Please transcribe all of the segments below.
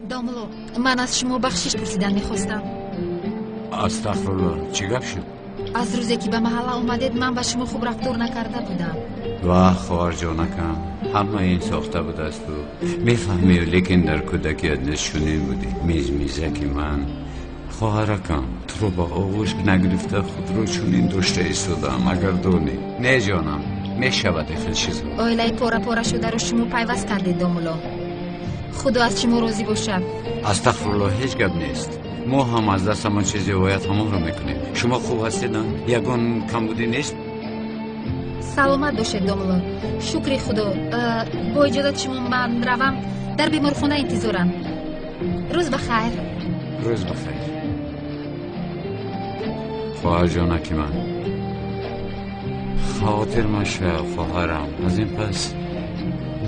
Домло, ман аз шумо бахшиш пурсидан мехостам. Астағфируллоҳ, чӣ гап шуд? Аз рӯзе ки ба маҳалла омадед, ман ба шумо хуб рафтор накарда будам. Ваҳ, хоҳарҷонакам, ҳама ин сохта будасту. Мефаҳмӣ, лекин дар кӯдакият низ чунин будӣ. Мизмизаки ман. Хоҳаракам, туро ба оғӯш нагирифта худро чунин дошта истодаам, агар донӣ. Не, ҷонам, мешавад хел чизҳо. Оилаи пора-пора шударо шумо пайваст кардед, домулло. Худо аз шумо розӣ бошад. Астағфируллоҳ, ҳеҷ гап нест. Мо ҳам аз дастамон чизе ояд ҳамонро мекунем. Шумо хуб ҳастед, на? Ягон камбудӣ нест? Саломат бошед, домулло. Шукри Худо. Бо иҷозати шумо ман равам. Дар беморхона интизорам. Рӯз ба хайр. Рӯз ба хайр. Хоҳарҷонаки ман, хотир машав, хоҳарам. Аз ин пас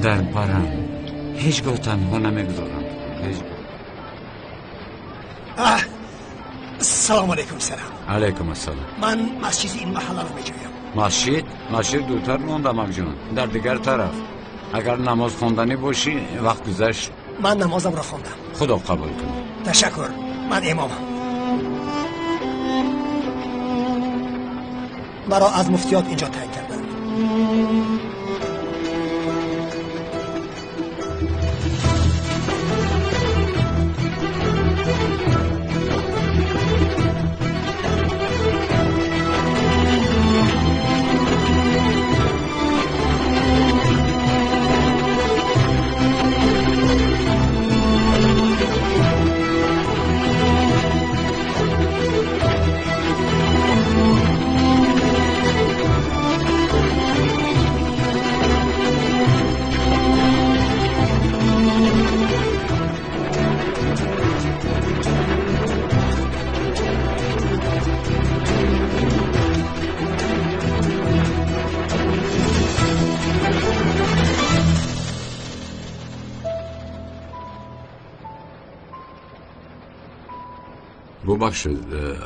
дар барам ҳеҷ гоҳ танҳо намегузорам. Ҳеҷ гоҳ. Салом алейкум, сарам. Алейкум ассалом. Ман масҷиди ин маҳалларо меҷӯям. Масҷид? Масҷид дуртар монда, макҷон, дар дигар тараф. Агар намоз хонданӣ бошӣ, вақт гузашт. Ман намозамро хондам. Худо қабул кунад. Ташаккур, ман имомам. Маро аз муфтиёт инҷо таъин карданд. Бубахшед,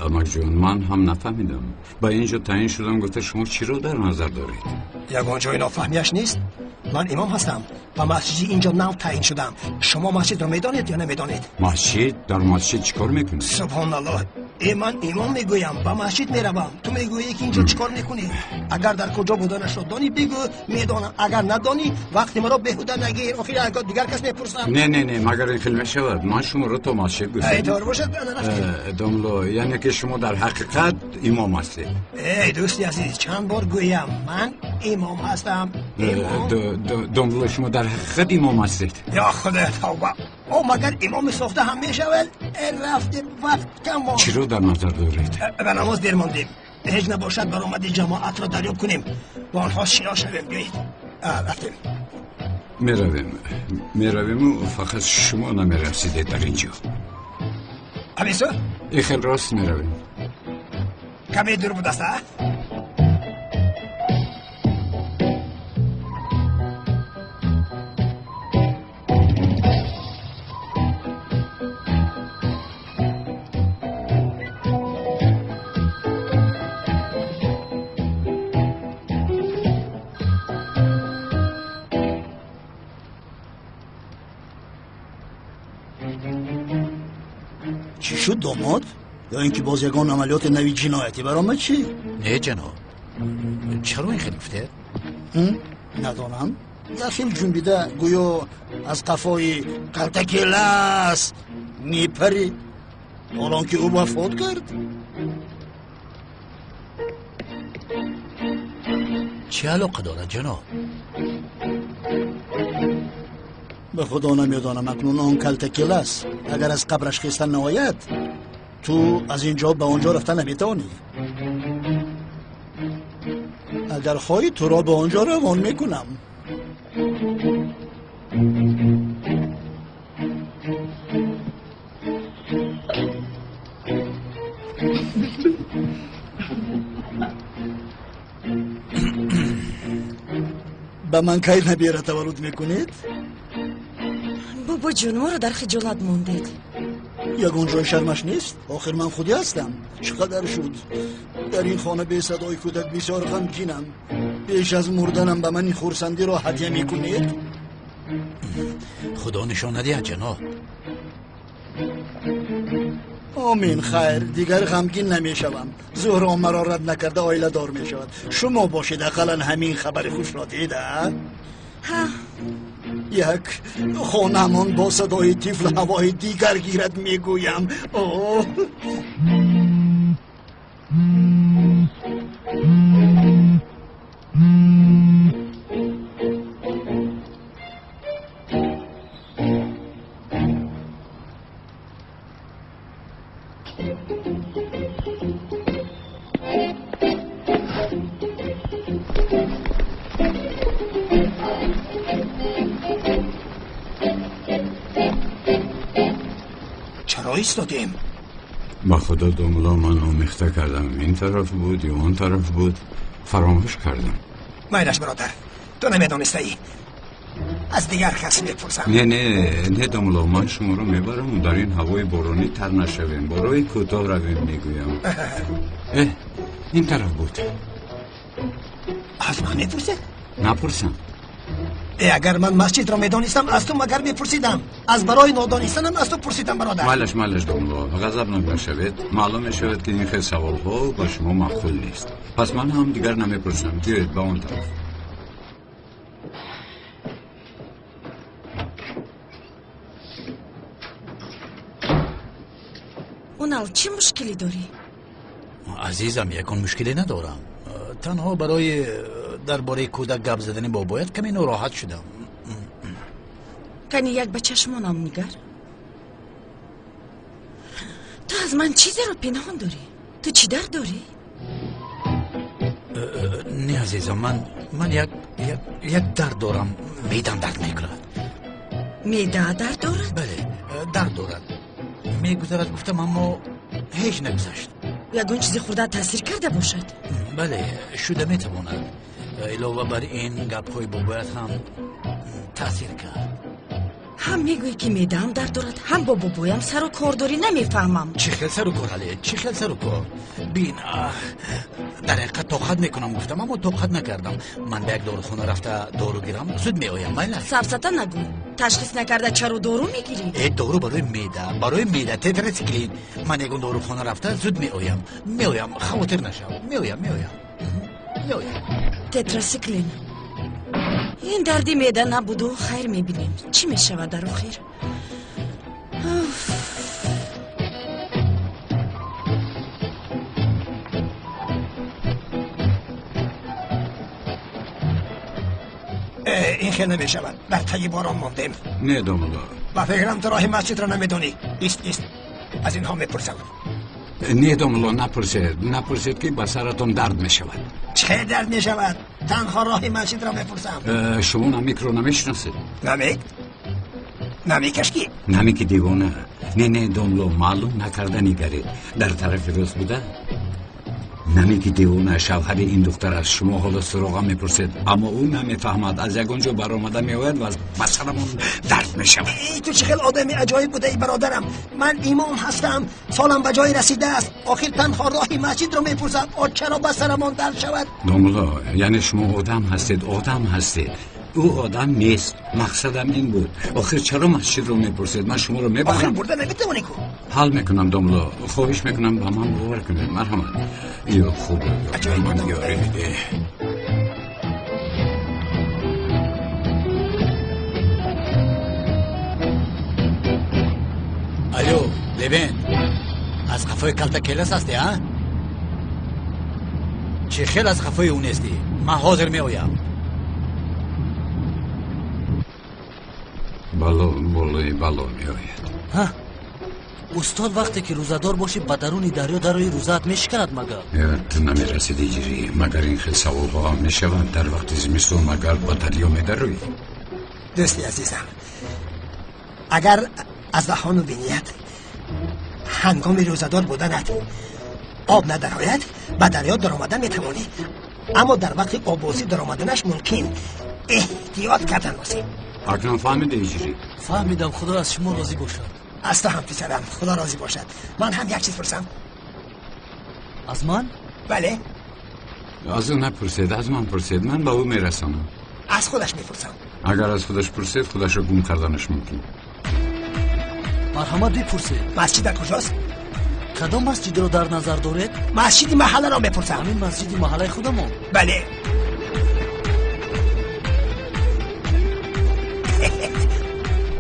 амакҷон, ман ҳам нафаҳмидам. Ба ин ҷо таъин шудам, гуфта шумо чиро дар назар доред? Ягон ҷои нофаҳмияш нест. Ман имом ҳастам ва масҷиди инҷо нав таъин шудам. Шумо масҷидро медонед ё намедонед? Масҷид? Дар масҷид чӣ кор мекунед? Субҳоналлоҳ, ман имом мегӯям, ба масҷид меравам. Ту мегӯӣ ки инҷо чӣ кор мекунӣ? Агар дар куҷо буданашро донӣ, бигӯ, медонам. Агар надонӣ, вақти маро беҳуда нагир. Охир агар дигар кас мепурсам. Не, не, не, магар ин хел мешавад? Ман шуморо то масҷид гуфтам. Эй, тор бошад, нарафтем. Домло, яъне ки шумо дар ҳақиқат имом ҳастед. Эй, дӯсти азиз, чанд бор гӯям, ман имом ҳастам. Домло, шумо дар ҳақиқат имом ҳастед. Ё Худо, тавба. О, магар имоми сохта ҳам мешавад? Рафтем, вақт кам монд. Чиро дар назар доред? Ба намоз дер мондем. Ҳеҷ набошад баромади ҷамоатро дарёб кунем. Бо онҳо шинос шавем. Биёед. Рафтем. Меравем. Меравему фақат шумо намерасидед дар ин ҷо. Ҳамисо? И хел рост меравем. Каме дур будаст, а? Чӣ шуд, домод? Ё ин ки боз ягон амалиёти нави ҷиноятӣ баромад чӣ? Не, ҷаноб, чаро ин хел гуфтед? Надонам. Як хел ҷунбида гӯё аз қафои калтакелас мепарид, ҳолон ки ӯ вафот кард. Чӣ алоқа дорад, ҷаноб? Ба худо намедонам, акнун он калтакелас агар аз қабраш хеста наояд, ту аз ин ҷо ба он ҷо рафта наметавонӣ. Агар хоҳӣ, туро ба он ҷо равон мекунам. Ба ман кай набера таваллуд мекунед? Бобоҷон, моро дар хиҷолат мондед. Ягон ҷои шармаш нест? Охир ман худӣ ҳастам. Чӣ қадар шуд? Дар ин хона бесадои кӯдак бисёр ғамгинам. Пеш аз мурданам ба ман ин хурсандиро ҳадя мекунед? Худо нишон надиҳад, ҷаноб. Омин, хайр, дигар ғамгин намешавам. Зуҳро маро рад накарда оиладор мешавад. Шумо бошед, ақаллан ҳамин хабари хушро дид, а? Ҳа. Як хонамон бо садои тифл ҳавои дигар гирад, мегӯям. О! Чаро истодем? Ба худо домла, ман омехта кардам. Ин тараф буд ё он тараф буд, фаромӯш кардам. Майлаш, бародар, ту намедонистаӣ. Аз дигар кас мепурсам. Не, не, не, домла, ман шуморо мебарам, дар ин ҳавои боронӣ тар нашавем. Бо роҳи кӯтоҳ равем, мегӯям. Ин тараф буд. Аз ман мепурсед? Напурсам. Агар ман масҷидро медонистам, аз ту магар мепурсидам. Аз барои нодонистанам аз ту пурсидам, бародар. Майлаш, майлаш, домла, ғазабнок нашавед. Маълум мешавад, ки ин хел саволҳо ба шумо маъқул нест. Пас ман ҳам дигар намепурсам. Биёед ба он тараф. Унал, чӣ мушкилӣ дорӣ? Азизам, ягон мушкиле надорам. Танҳо барои дар бораи кӯдак гап задани бобоят каме нороҳат шудам. Кани як ба чашмонам нигар. Ту аз ман чизеро пинҳон дорӣ? Ту чӣ дард дорӣ? Не, азизам, ман як дард дорам. Меъдам дард мекунад. Меъда дард дорад? Бале, дард дорад. Мегузарад гуфтам, аммо ҳеҷ нагузашт. Ягон чизи хурда таъсир карда бошад? Бале, шуда метавонад. Илова бар ин гапҳои бобоят ҳам таъсир кард. Ҳам мегӯӣ, ки меъдаам дард дорад, ҳам бо бобоям сару кор дорӣ. Намефаҳмам. Чӣ хел сару кор, Али? Чӣ хел сару кор? Бин, дар ҳақиқат тоқат мекунам гуфтам, аммо тоқат накардам. Ман ба як дорухона рафта дору гирам, зуд меоям, майла? Сафсата нагӯ. Ташхис накарда чаро дору мегирӣ? Э, дору барои меъда, барои меъда, тетрациклин. Ман ягон дорухона рафта зуд меоям. Меоям, хавотир нашав. Меоям, меоям. Меоям. Тетрациклин. Ин дарди меъда набуду, хайр, мебинем чӣ мешавад дар охир. Ин хел намешавад, дар таги борон мондем. Не, домла. Ба фикрам, ту роҳи масҷидро намедонӣ. Ист, ист, аз инҳо мепурсам. Не, домла, напурсед, напурсед, ки ба саратон дард мешавад. Чӣ дард мешавад? Танҳо роҳи масҷидро мепурсам. Шумо Намикро намешиносед? Намик? Намикаш ки? Намики девона. Не, не, домло, маълум накарда нигаред. Дар тарафи рост буда Намики девона шавҳари ин духтар аст. Шумо ҳоло суроға мепурсед, аммо ӯ намефаҳмад. Аз ягон ҷо баромада меояд ва ба сарамон дард мешавад. Эй, ту чӣ хел одами аҷоиб будаи, бародарам. Ман имом ҳастам, солам ба ҷое расидааст. Охир танҳо роҳи масҷидро мепурсам. О, чаро ба сарамон дард шавад? Домулло, яъне шумо одам ҳастед, одам ҳастед. Ӯ одам нест. Мақсадам ин буд. Охир чаро масҷидро мепурсед? Ман шуморо мебарам. Охир бурда наметавонӣ ку. Ҳал мекунам, домулло. Хоҳиш мекунам, ба ман бовар кунед. Марҳамат. Ё худо, Аҷоиб ман одам ёрӣ будаӣ. бидеҳ. Алло, Левент, аз қафои калта келас ҳастӣ, а? Чӣ хел аз қафои ӯ нестӣ? Ман ҳозир меоям. Бало болои бало меояд. Ҳа, устод, вақте ки рӯзадор бошӣ, ба даруни дарё дарои рӯзаат мешиканад магар? Ту намерасиди, ҷирӣ. Магар ин хел саволҳо ҳам мешаванд? Дар вақти зимистон магар ба дарё медароӣ? Дӯсти азизам, агар аз даҳону биният ҳангоми рӯзадор буданат об надарояд, ба дарё даромада метавонӣ, аммо дар вақти оббозӣ даромаданаш мумкин. Эҳтиёт кардан лозим. Акнун фаҳмиди, ҷирӣ? Фаҳмидам, худо аз шумо розӣ бошад. Аз ту ҳам, писарам, худо розӣ бошад. Ман ҳам як чиз пурсам. Аз ман? Бале. Аз ӯ напурсед, аз ман пурсед, ман ба ӯ мерасонам. Аз худаш мепурсам. Агар аз худаш пурсед, худашро гум карданаш мумкин. Марҳамат, бипурсед. Масҷид дар куҷост? Кадом масҷидро дар назар доред? Масҷиди маҳалларо мепурсам. Ҳамин масҷиди маҳаллаи худамон. Бале.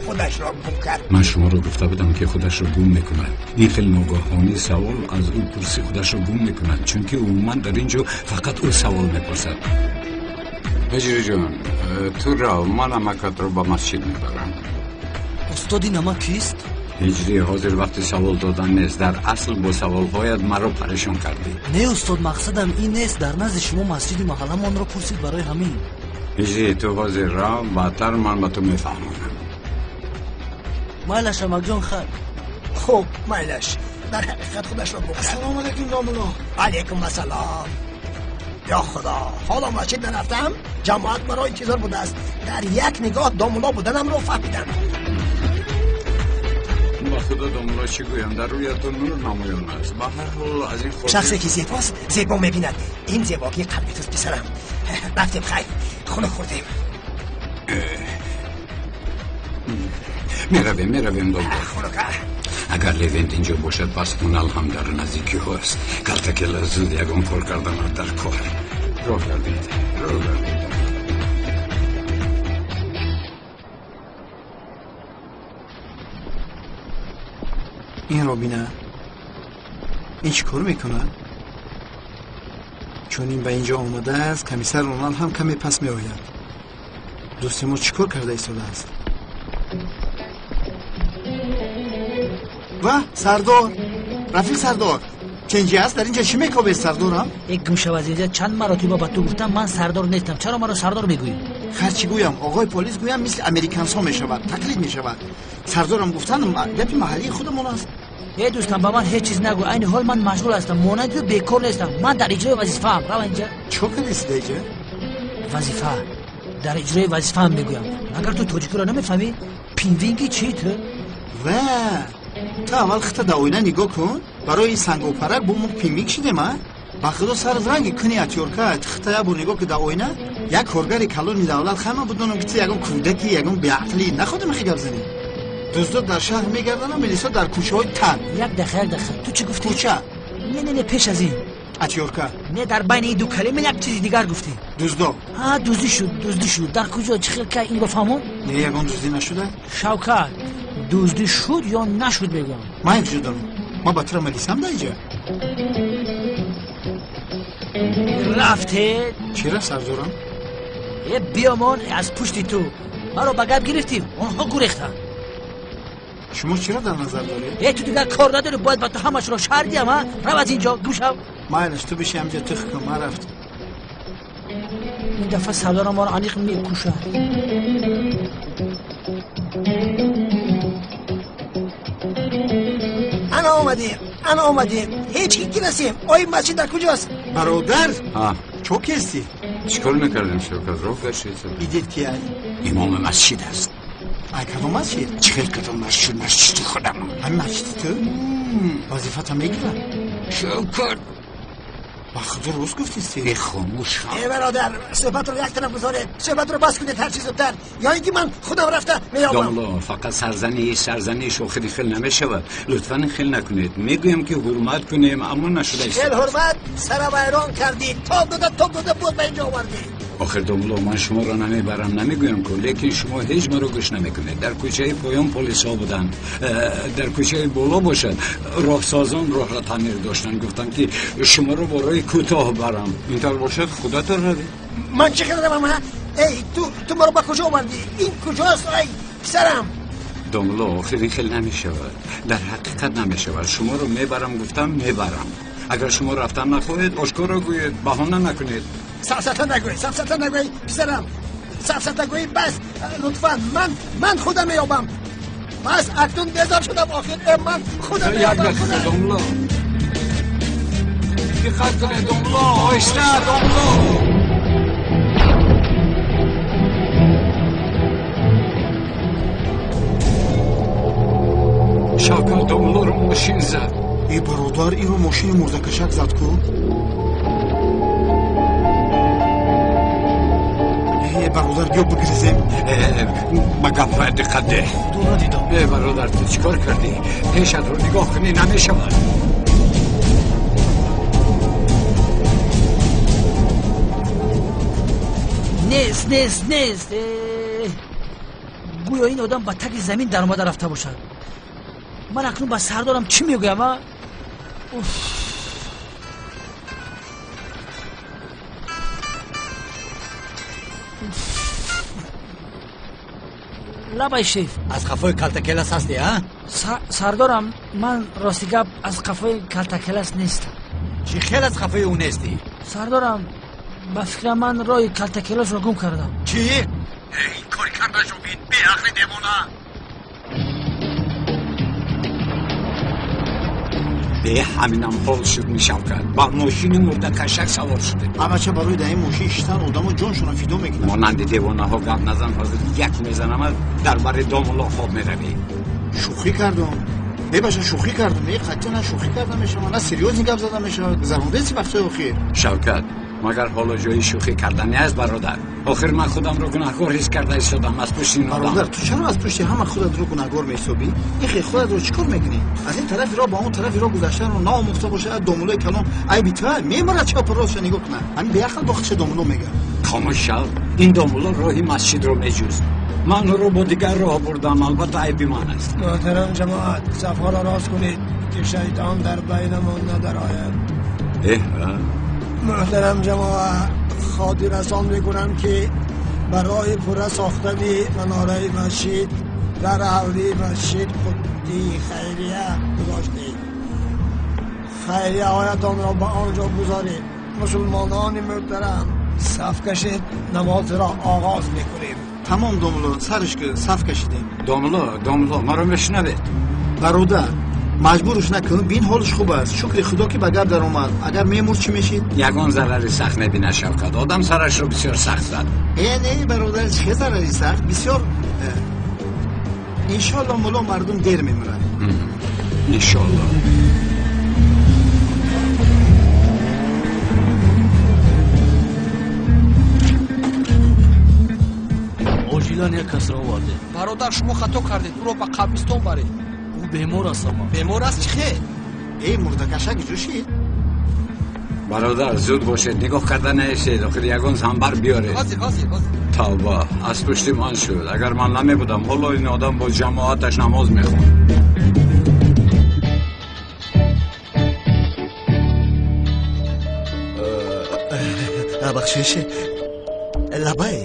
Худашро гум кард. Ман шуморо гуфта будам, ки худашро гум мекунад. Ин хел ногаҳонӣ савол аз ӯ пурсӣ, худашро гум мекунад, чунки умуман дар ин ҷо фақат ӯ савол мепурсад. Ҳиҷриҷон, ту рав, ман амакатро ба масҷид мебарам. Устоди намак кист? Ҳиҷрӣ, ҳозир вақти савол додан нест. Дар асл бо саволҳоят маро парешон кардӣ. Не, устод, мақсадам ин нест. Дар назди шумо масҷиди маҳалламонро пурсид, барои ҳамин. Ҳиҷрӣ, ту ҳозир рав, баъдтар ман ба ту мефаҳмонам. Майлаш, амакҷон, хайр. Хуб, майлаш. Дар ҳақиқат худашро гум кард. Ассалому алайкум, домулло. Алайкум ассалом. Ё Худо, ҳоло масҷид нарафтам, ҷамоат маро интизор будааст. Дар як нигоҳ домулло буданамро фаҳмидам. Ба худо, домулло, чӣ гӯям, дар рӯятон нур намоён аст. Ба ҳар ҳол, аз ин хотир шахсе ки зебост, зебо мебинад. Ин зебогии қалби туст, писарам. Рафтем, хайр, хунук хӯрдем. Меравем, меравем, домулло. Хунук. Агар Левент инҷо бошад, пас Унал ҳам дар наздикиҳост. Калтакела зуд ягон кор карданат дар кор. Роҳ гардед, роҳ гардед. Инро бина, ин чӣ кор мекунад? Чун ин ба инҷо омадааст, комиссар Унал ҳам каме пас меояд. Дӯсти мо чӣ кор карда истодааст? Ва сардор, рафиқ сардор, ченҷи аст? Дар инҷо чӣ мекобед, сардорам? Э, гум шав аз инҷа. Чанд маротиба ба ту гуфтам, ман сардор нестам. Чаро маро сардор мегӯӣ? Хар чӣ гӯям, оғои полис гӯям, мисли американсҳо мешавад, тақлид мешавад. Сардорам гуфтан гапи маҳаллии худамон аст. Э, дӯстам, ба ман ҳеҷ чиз нагӯ. Айни ҳол ман машғул ҳастам, монанди ту бекор нестам. Ман дар иҷрои вазифаам. Рав инҷа. Чӣ кор кардеси дар инҷа? Вазифа, дар иҷрои вазифаам мегӯям. Магар ту тоҷикиро намефаҳмӣ? Пингвинги чӣ ту? Ва ту аввал хита дар оина нигоҳ кун. Барои ин сангопарак бо мо пингвин шидем, а? Ба худо, сарат ранги куни атёрка. Хита як бор нигоҳ ки дар оина. Як коргари калони давлат, хама будонам, ки ту ягон кӯдаки, ягон беақлӣ. Находим хи гап занӣ. Дуздо дар шаҳр мегарданд, милисо дар кӯчаҳои тан. Як дақиқа, як дақиқа, ту чӣ гуфтӣ? Кӯча. Не, не, не, пеш аз ин. Атёрка. Не, дар байни ин ду калима як чизи дигар гуфтӣ. Дуздо. Ҳа, дуздӣ шуд, дуздӣ шуд. Дар куҷо, чӣ хел, кай? Инро фаҳмон. Не, ягон дуздӣ нашуда. Шавкат, дуздӣ шуд ё нашуд, мегӯям. Ман куҷо дорам? Ман ба тура милисам дар инҷа. Рафте. Чира, сардорам? Э, биёмон аз пушти ту. Маро ба гап гирифтӣ, онҳо гурехтанд. Шумо чиро дар назар доред? Э, ту дигар кор надорӣ, бояд ба ту ҳамашро шарҳ диҳам, а? Рав аз инҷо, гум шав. Майлаш, ту биши ҳамҷа, тих кун, ман рафтам. Ин дафъа сардорам маро аниқ мекушад. Ана омадем, ана омадем. Ҳеҷ ки ки расем. Ои, масҷид дар куҷост? Бародар, Ҳа. чо кести? Чӣ кор мекардем, Шавкат? Роҳ гаштед. Идед ки ай? Имоми масҷид аст. Ай кадом масҷид? Чӣ хел кадом масҷид? Масҷиди худам. Ҳамин масҷиди ту вазифата мегирад? Шавкат. Ба худо, рост гуфтисти. Э, хомӯш. Э, бародар, суҳбатро як тараф гузоред. Суҳбатро бас кунед ҳарчи зудтар, ё ин ки ман худам рафта меёбам. Домулло, фақат сарзаниш, сарзаниш, охири хел намешавад. Лутфан, хел накунед. Мегӯям, ки ҳурмат кунем, аммо нашуда хел ҳурмат? Сара вайрон кардӣ. Тоб дода, тоб дода, боз ба инҷо овардӣ. Охир, домулло, ман шуморо намебарам намегӯям ку, лекин шумо ҳеҷ маро гӯш намекунед. Дар кӯчаи поён полисҳо буданд, дар кӯчаи боло бошад, роҳсозон роҳро таъмир доштанд. Гуфтанд, ки шуморо бо роҳи кӯтоҳ барам. Интавр бошад, худатон равед. Ман чӣ хел равам, ҳа? Эй, ту маро ба куҷо овардӣ? Ин куҷост, ай писарам? Домулло, охир ин хел намешавад, дар ҳақиқат намешавад. Шуморо мебарам гуфтам, мебарам. Агар шумо рафтан нахоҳед, ошкоро гӯед, баҳона накунед. Сафсата нагӯй, сафсата нагӯй, писарам. Сафсата гӯй бас. Лутфан, ман худам меёбам. Бас, акнун безор шудам. Охир, э, ман худам Як меёбам. дақиқа. Худам. Домулло, диққат кунед, домулло, оҳиста, домулло. Шавкат, домуллоро мошин зад. Э, бародар, инро мошини мурдакашак зад ку. Э, Бародар, биё бигризем. Ба гапҳоят диққат деҳ. Худо надидам. Бародар, ту чӣ кор кардӣ? Пешатро нигоҳ кунӣ намешавад. Нест, нест, нест. Гӯё ин одам ба таги замин даромада рафта бошад. Ман акнун ба сардорам чӣ мегӯям, а? Уф. Лабай шеф. Аз қафои калтакелас ҳастӣ, а? Сардорам, ман рости гап аз қафои калтакелас нестам. Чӣ хел аз қафои ӯ нестӣ? Сардорам, ба фикрам ман роҳи калтакеласро гум кардам. Чӣ? Ин кори кардаашро бин, беақли девона! Бе ҳаминам ҳол шуд мешавкат. Ба мошини мурдакашак савор шудем. Абача барои дар ин мошин шиштан одамо ҷоншонро фидо мекунанд. Монанди девонаҳо гап назан, ҳозир як мезанамат дар бари домулло хоб меравӣ. Шӯхӣ кардам. Бебаша, шӯхӣ кардам. Е қатъиян на шӯхӣ карда мешавад, на серьёзно гап зада мешавад. Гузарондаи вақтҳои охир. Шавкат, магар ҳоло ҷои шӯхӣ кардани аст, бародар? Охир ман худамро гунаҳкор ҳис карда истодам аз пушти ин одам. Бародар, ту чаро аз пушти ҳама худатро гунаҳгор меҳисобӣ? Ин хел худатро чӣ кор мекунӣ? Аз ин тарафи роҳ ба он тарафи роҳ гузаштанро наомӯхта бошад, домулои калон айби ту меморад, чапу ростша нигоҳ кунад. Ҳамин беақл бо худша домуло мегӯяд. Хомӯш шав. Ин домуло роҳи масҷидро меҷӯст. Ман ӯро бо дигар роҳ бурдам, албатта айби ман аст. Муҳтарам ҷамоат, сафҳоро рост кунед, ки шайтон дар байнамон надарояд. Муҳтарам ҷамоат, хотиррасон мекунам, ки барои пурра сохтани манораи масҷид дар ҳавлии масҷид қуттии хайрия гузоштед. Хайрияҳоятонро ба он ҷо гузоред. Мусулмонони муҳтарам, саф кашед, намозро оғоз мекунем. Тамом домулло, сарш ки саф кашидем. Домулло, домулло, маро мешунавед? Бародар, маҷбурш накун, бин ҳолаш хуб аст. Шукри худо ки ба гап даромад. Агар мемурд чӣ мешид? Ягон зарари сахт мебинад Шавкат. Одам сарашро бисёр сахт зад. Э не бародар, чӣ зарари сахт? Бисёр. Иншоалло мулло мардум дер мемурад. Иншоалло. Оҷилан як касро овардем. Бародар, шумо хато кардед, ӯро ба қабристон баред. Ӯ бемор аст ама. Бемор аст чӣ хел? Эй мурдакашак ҷӯшид. Бародар, зуд бошед, нигоҳ карда наистед, охир ягон занбар биёред. Ҳозир, ҳозир, ҳозир. Тавба, аз пушти ман шуд. Агар ман намебудам, ҳоло ин одам бо ҷамоаташ намоз мехонд. Бахшиш, лабай.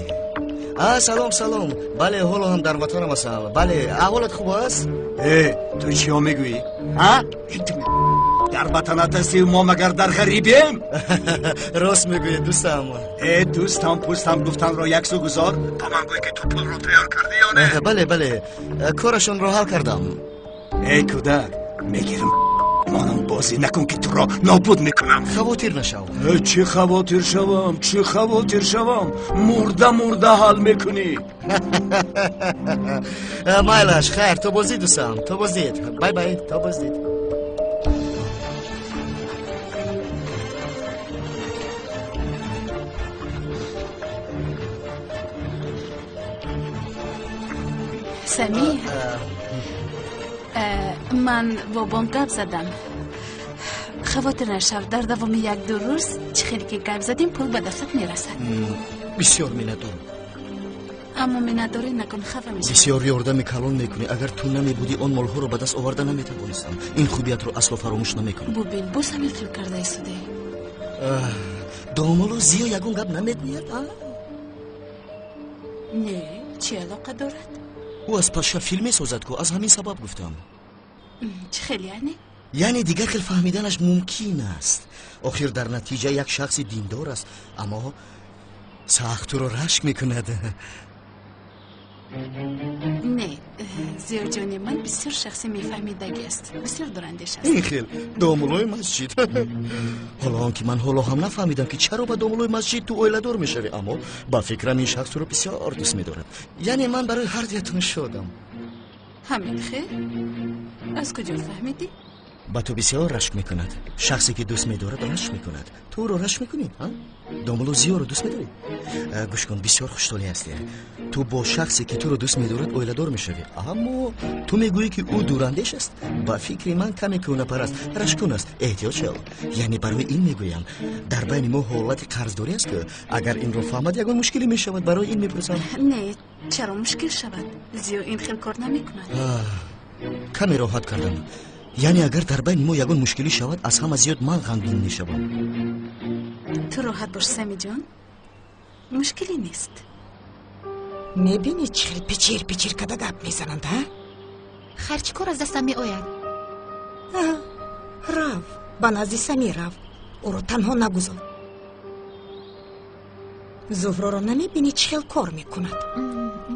Салом, салом. Бале, ҳоло ҳам дар ватанам ҳастам. Бале, аҳволат хуб аст? Э, ту чиё мегӯӣ? А? Дар ватанат ҳастӣ, мо магар дар ғарибем? Рост мегӯӣ, дӯстам. Э, дӯстам, пӯстам гуфтанро яксу гузор. Ба ман гӯй, ки ту пулро тайёр кардӣ ё не? Бале, бале, корашонро ҳал кардам. Эй кӯдак, мегирам монам бозӣ накун, ки туро нобуд мекунам. Хавотир нашав. Чӣ хавотир шавам, чӣ хавотир шавам? Мурда мурда ҳал мекунӣ. Майлаш, хайр, то боздид, дӯстам, то боздид. Бай бай, то боздид. Самир, ман бо бонк гап задам. Хавотир нашав, дар давоми як-ду рӯз чӣ хеле ки гап задем, пул ба дастат мерасад. Бисёр миннатдорам. Аммо миннатдорӣ накун, хафа мешавӣ. Бисёр ёрдами калон мекунӣ. Агар ту намебудӣ, он молҳоро ба даст оварда наметавонистам. Ин хубиятро асло фаромӯш намекунам. Бубин, боз ҳамин хел карда истодаӣ. Домулло Зиё ягон гап намегӯяд, а? Не, чӣ алоқа дорад? Ӯ аз паша филм месозад ку, аз ҳамин сабаб гуфтам. Чӣ хел яъне? Яъне дигар хел фаҳмиданаш мумкин аст. Охир дар натиҷа як шахси диндор аст, аммо сахт туро рашк мекунад. Не, Зиёҷони ман бисёр шахси мефаҳмидагӣ аст, бисёр дурандеш аст. Ин хел домуллои масҷид. Ҳоло он ки ман ҳоло ҳам нафаҳмидам, ки чаро ба домуллои масҷид ту оиладор мешавӣ, аммо ба фикрам ин шахс туро бисёр дӯст медорад. Яъне ман барои ҳар дуятон шодам. Ҳамин хел? Аз куҷо фаҳмидӣ? Ба ту бисёр рашк мекунад. Шахсе ки дӯст медорад, рашк мекунад. Ту ӯро рашк мекунӣ? Домулло Зиёро дӯст медорӣ? Гӯш кун, бисёр хуштолеъ ҳастӣ. Ту бо шахсе ки туро дӯст медорад оиладор мешавӣ, аммо ту мегӯӣ, ки ӯ дурандеш аст. Ба фикри ман, каме кӯҳнапараст, рашкун аст. Эҳтиёт шав. Яъне барои ин мегӯям, дар байни мо ҳолати қарздорӣ аст, ки агар инро фаҳмад, ягон мушкиле мешавад. Барои ин мепурсам. Не, чаро мушкил шавад? Зиё ин хел кор намекунад. Каме роҳат кардам. Яъне агар дар байни мо ягон мушкилӣ шавад, аз ҳама зиёд ман ғамгин мешавам. Ту роҳат бош, Самиҷон, мушкиле нест. Мебинӣ, чӣ хел пичир пичир када гап мезананд, а? Хайр, чӣ кор аз дастам меояд? Рав, ба назди Самӣ рав, ӯро танҳо нагузор. Зуҳроро намебинӣ, чӣ хел кор мекунад?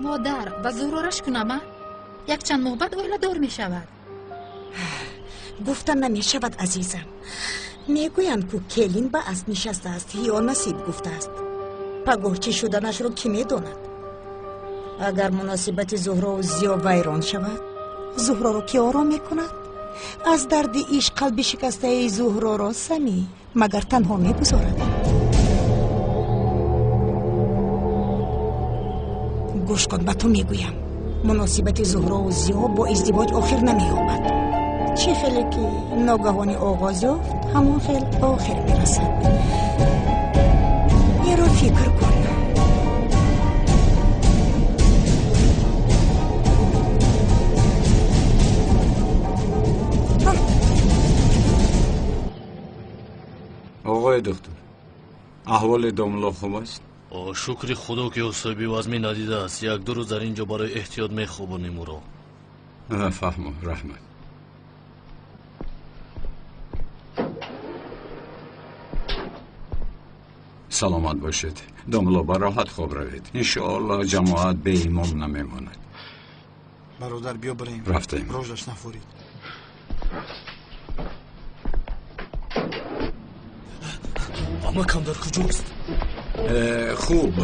Модар, ба Зуҳро рашк кунам, а? Якчанд моҳ баъд оиладор мешавад. Гуфта намешавад, азизам. Мегӯянд, ку келин ба асп нишастааст ё насиб гуфтааст. Пагоҳ чӣ шуданашро кӣ медонад? Агар муносибати Зуҳрову Зиё вайрон шавад, Зуҳроро кӣ ором мекунад? Аз дарди ишқ қалби шикастаи Зуҳроро Самӣ магар танҳо мегузорад? Гӯш кун, ба ту мегӯям, муносибати Зуҳрову Зиё бо издивоҷ охир намеёбад. Чӣ хеле ки ногаҳонӣ оғоз ёфт, ҳамон хел ба охир мерасад. Инро фикр кун. Оғои доктор, аҳволи домулло хуб аст? Шукри Худо, ки осеби вазмин надидааст. Як-ду рӯз дар ин ҷо барои эҳтиёт мехобонем ӯро. Фаҳмо, раҳмат. Саломат бошед, домулло, ба роҳат хоб равед. Иншоаллоҳ, ҷамоат беимом намемонад. Бародар, биё бирем. Рафтем. Рождаш нафурид. Амакам дар куҷост? Хуб,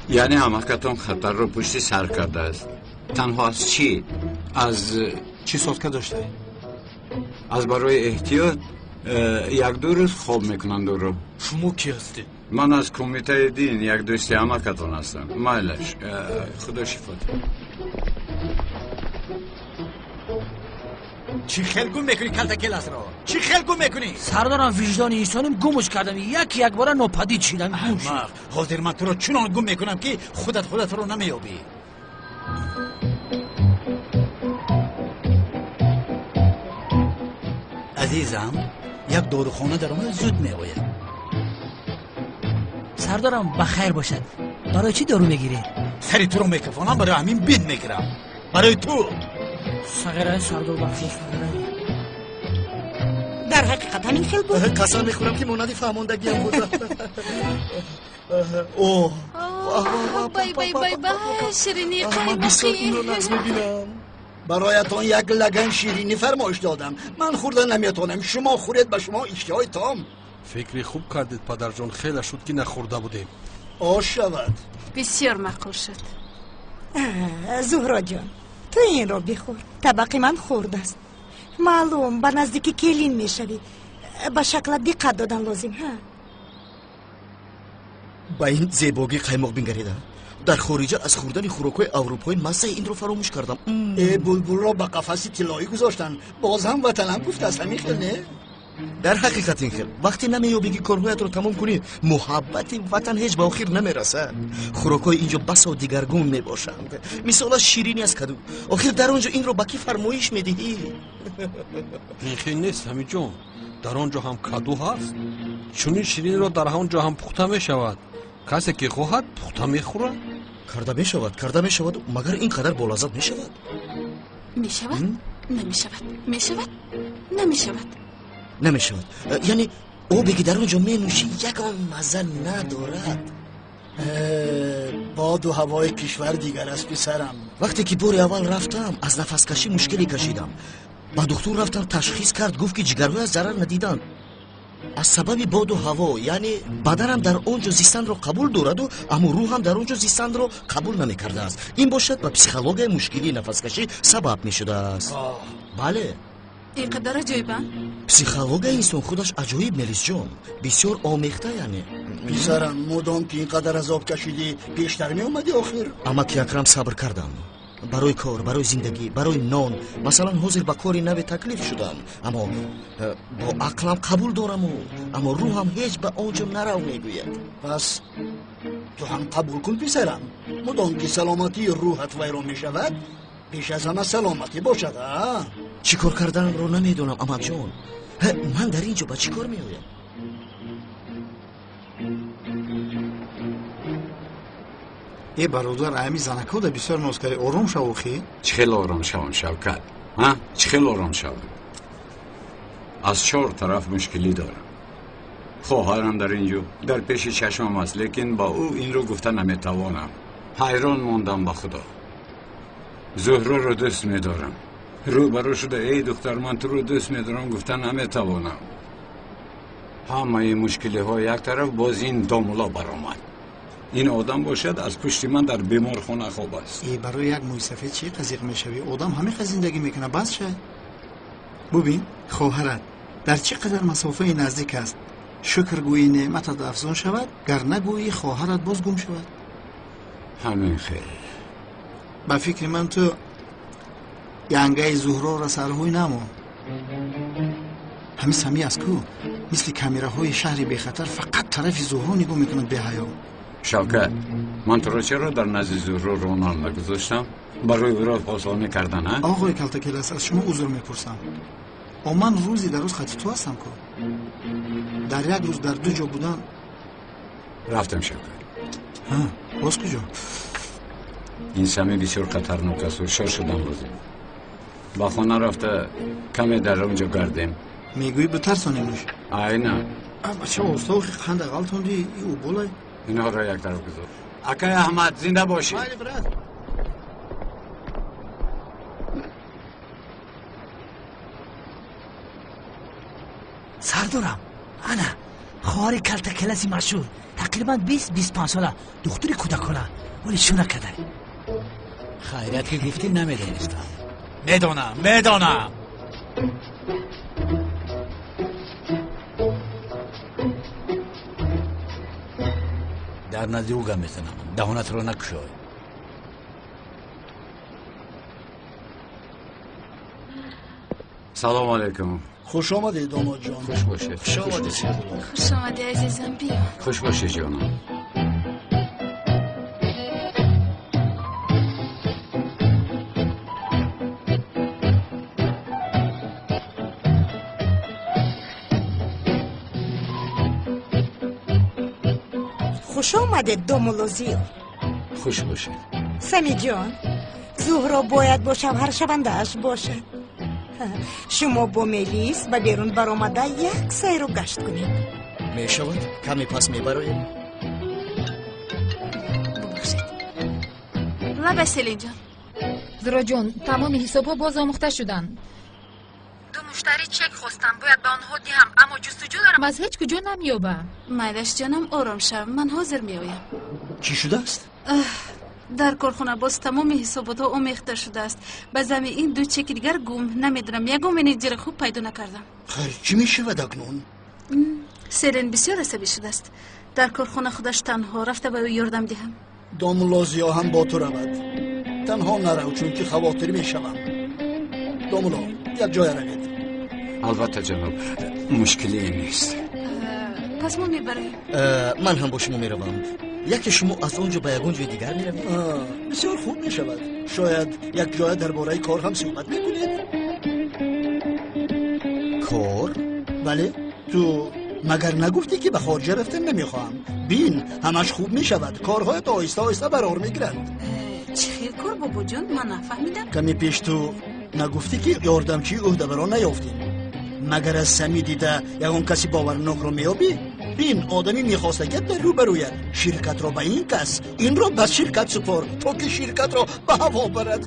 яъне амакатон хатарро пушти сар кардааст. Танҳо аз чӣ? Аз чӣ сотка дошта? Аз барои эҳтиёт як-ду рӯз хоб мекунанд ӯро. Шумо кӣ ҳастед? Ман аз кумитаи дин, як дӯсти амакатон ҳастам. Майлаш, худо шифо диҳад. Чӣ хел гум мекунӣ калтакеласро? Чӣ хел гум мекунӣ? Сардорам, виҷдони инсоним гумш кардам, як якбора нопадид шидам. Аҳмақ, ҳозир ман туро чунон гум мекунам, ки худат худатро намеёбӣ. Азизам, як дорухона даромада зуд меояд. Сардорам, ба хайр бошад. Барои чӣ дору мегиред? Сари туро мекафонам, барои ҳамин бин мегирам. Барои ту. Сағира, сардор, бахшиш, сағира. Дар ҳақиқат ҳамин хел буд? Қасам мехӯрам, ки монанди фаҳмондагиам буд. О, бай бай бай бай, ширинии ман бисёр инро нағз мебинам. Бароятон як лаган ширинӣ фармоиш додам. Ман хӯрда наметавонам, шумо хӯред, ба шумо иштиҳои том. Фикри хуб кардед, падарҷон, хеле шуд, ки нахӯрда будем. Ош шавад. Бисёр маъқул шуд. Зуҳроҷон, ту инро бихӯр, табақи ман хурд аст. Маълум, ба наздики келин мешавӣ, ба шаклат диққат додан лозим. Ҳа, ба ин зебогӣ қаймоқ бингарида. Дар хориҷа аз хӯрдани хӯрокҳои аврупоӣ маззаи инро фаромӯш кардам. Э, булбулро ба қафаси тиллоӣ гузоштанд, боз ҳам ватанам гуфтааст. Ҳамин хел не? Дар ҳақиқат ин хел. Вақте намеёбӣ, ки корҳоятро тамом кунӣ, муҳаббати ватан ҳеҷ ба охир намерасад. Хӯрокҳои инҷо басо дигаргун мебошанд. Мисолаш ширинӣ аз каду. Охир дар он ҷо инро ба кӣ фармоиш медиҳӣ? Ин хел нест, Ҳамиҷон, дар он ҷо ҳам каду ҳаст. Чунин шириниро дар ҳамон ҷо ҳам пухта мешавад. Касе ки хоҳад, пухта мехӯрад. Карда мешавад, карда мешавад, магар ин қадар болаззат мешавад? Мешавад, намешавад, мешавад, намешавад. Намешавад. Яъне обе, ки дар он ҷо менӯшӣ, ягон мазза надорад. Боду ҳавои кишвар дигар аст, писарам. Вақте ки бори аввал рафтам, аз нафаскашӣ мушкиле кашидам. Ба духтур рафтам, ташхис кард, гуфт, ки ҷигарҳояш зарар надиданд аз сабаби боду ҳаво. Яъне баданам дар он ҷо зистанро қабул дораду, аммо рӯҳам дар он ҷо зистанро қабул намекардааст. Ин бошад, ба психологияи мушкилии нафаскашӣ сабаб мешудааст. Бале. Ин қадар аҷоиба? Психологияи инсон худаш аҷоиб, Мелисҷон, бисёр омехта яъне. Писарам, мудом ки ин қадар азоб кашидӣ, пештар меомадӣ охир. Амаки Акрам, сабр кардам барои кор, барои зиндагӣ, барои нон. Масалан, ҳозир ба кори наве таклиф шудам, аммо бо ақлам қабул дораму, аммо рӯҳам ҳеҷ ба он ҷо нарав мегӯяд. Пас ту ҳам қабул кун, писарам. Мудом ки саломатии рӯҳат вайрон мешавад, пеш аз ҳама саломатӣ бошад. А чӣ кор карданамро намедонам, амакҷон. Ман дар ин ҷо ба чӣ кор меоям? Э, бародар, ами занакҳода бисёр ноз кардӣ. Ором шав охи. Чӣ хел ором шавам, Шавкат? Ҳа, чӣ хел ором шавам? Аз чор тараф мушкилӣ дорам. Хоҳарам дар ин ҷо дар пеши чашмам аст, лекин ба ӯ инро гуфта наметавонам. Ҳайрон мондам, ба худо. Зуҳроро дӯст медорам. Рӯ ба рӯ шуда, эй духтар, ман туро дӯст медорам, гуфта наметавонам. Ҳамаи мушкилиҳо як тараф, боз ин домуло баромад. Ин одам бошад, аз пушти ман дар беморхона хоб аст. Э, барои як мӯйсафед чӣ қазиқ мешавӣ? Одам ҳамин қадр зиндагӣ мекунад, бас шай. Бубин, хоҳарат дар чӣ қадар масофаи наздик аст. Шукр гӯӣ, неъматат афзун шавад, гар нагӯӣ, хоҳарат боз гум шавад. Ҳамин хел. Ба фикри ман, ту янгаи Зуҳрора сарҳӯй намон. Ҳамин Самӣ аст ку, мисли камераҳои шаҳри бехатар фақат тарафи Зуҳро нигоҳ мекунад, беҳаё. Шавкат, ман туро чаро дар назди Зуҳро ронанда нагузоштам? Барои ӯро посонӣ кардан, а? Оғои Калтакелас, аз шумо узр мепурсам. О, ман рӯзи дар рӯз хати ту ҳастам ку. Дар як рӯз дар ду ҷо будан. Рафтем, Шавкат. Ҳа, боз куҷо? Ин Сами бисёр хатарнок аст, ҳушёр шудан лозим. Ба хона рафта каме дар он ҷо гардем. Мегӯӣ битарсонимш? Айна. Бача, оста охи, қанда ғалтонди и уболай. Инҳоро як тараф гузор. Акай Аҳмад, зинда бошӣ. Майли, брат. Сардорам, ана хоҳари Калтакеласи машҳур, тақрибан 20-25 сола, духтури кӯдакона, вале чӯ накарда. Хайрият ки гуфтӣ, намедонистам. Медонам, медонам. Дар назди ӯ гап мезанам, даҳонатро накушой. Салому алайкум. Хуш омадед, домодҷон. Хуш бошед. Хуш омадед. Хуш омадӣ, азизам, биё. Хуш бошед, ҷонам. Хуш омадед, домулло Зиё. Хуш бошед. Самиҷон, Зуҳро бояд бо шавҳаршавандааш бошад. Шумо бо Мелис ба берун баромада як сайру гашт кунед. Мешавад, каме пас мебароем. Бубахшед. Лабай, Селинҷон. Зуҳроҷон, тамоми ҳисобҳо боз омӯхта шуданд. Ду муштарӣ чек хостам, бояд ба онҳо диҳам, аммо ҷустуҷӯ дорам, аз ҳеҷ куҷо намеёбам. Майлаш, ҷонам, ором шав, ман ҳозир меоям. Чӣ шудааст? Дар корхона боз тамоми ҳисоботҳо омехта шудааст. Ба зами ин ду чеки дигар гум. Намедонам, ягон менеҷери хуб пайдо накардам. Хайр, чӣ мешавад акнун? Селин бисёр асабӣ шудааст. Дар корхона худаш танҳо, рафта ба ӯ ёрдам диҳам. Домулло Зиё ҳам бо ту равад. Танҳо нарав, чунки хавотир мешавам. Домулло, як ҷоя равед. Албатта, ҷаноб, мушкилие нест. Пас мо мебароем. Ман ҳам бо шумо меравам. Яке шумо аз он ҷо ба ягон ҷои дигар меравед. Бисёр хуб мешавад. Шояд як ҷоя дар бораи кор ҳам суҳбат мекунед. Кор? Бале, ту магар нагуфтӣ, ки ба хориҷа рафтан намехоҳам? Бин, ҳамаш хуб мешавад. Корҳоят оҳиста оҳиста барор мегиранд. Чӣ хел кор, бобоҷон? Ман нафаҳмидам. Каме пеш ту нагуфтӣ, ки ёрдамчии ӯҳдабарон наёфтем? Магар аз Сами дида ягон каси боварнокро меёбӣ? Бин, одами мехостагият дар рӯбарӯяд. Ширкатро ба ин кас, инро ба ширкат супор, то ки ширкатро ба ҳаво барад.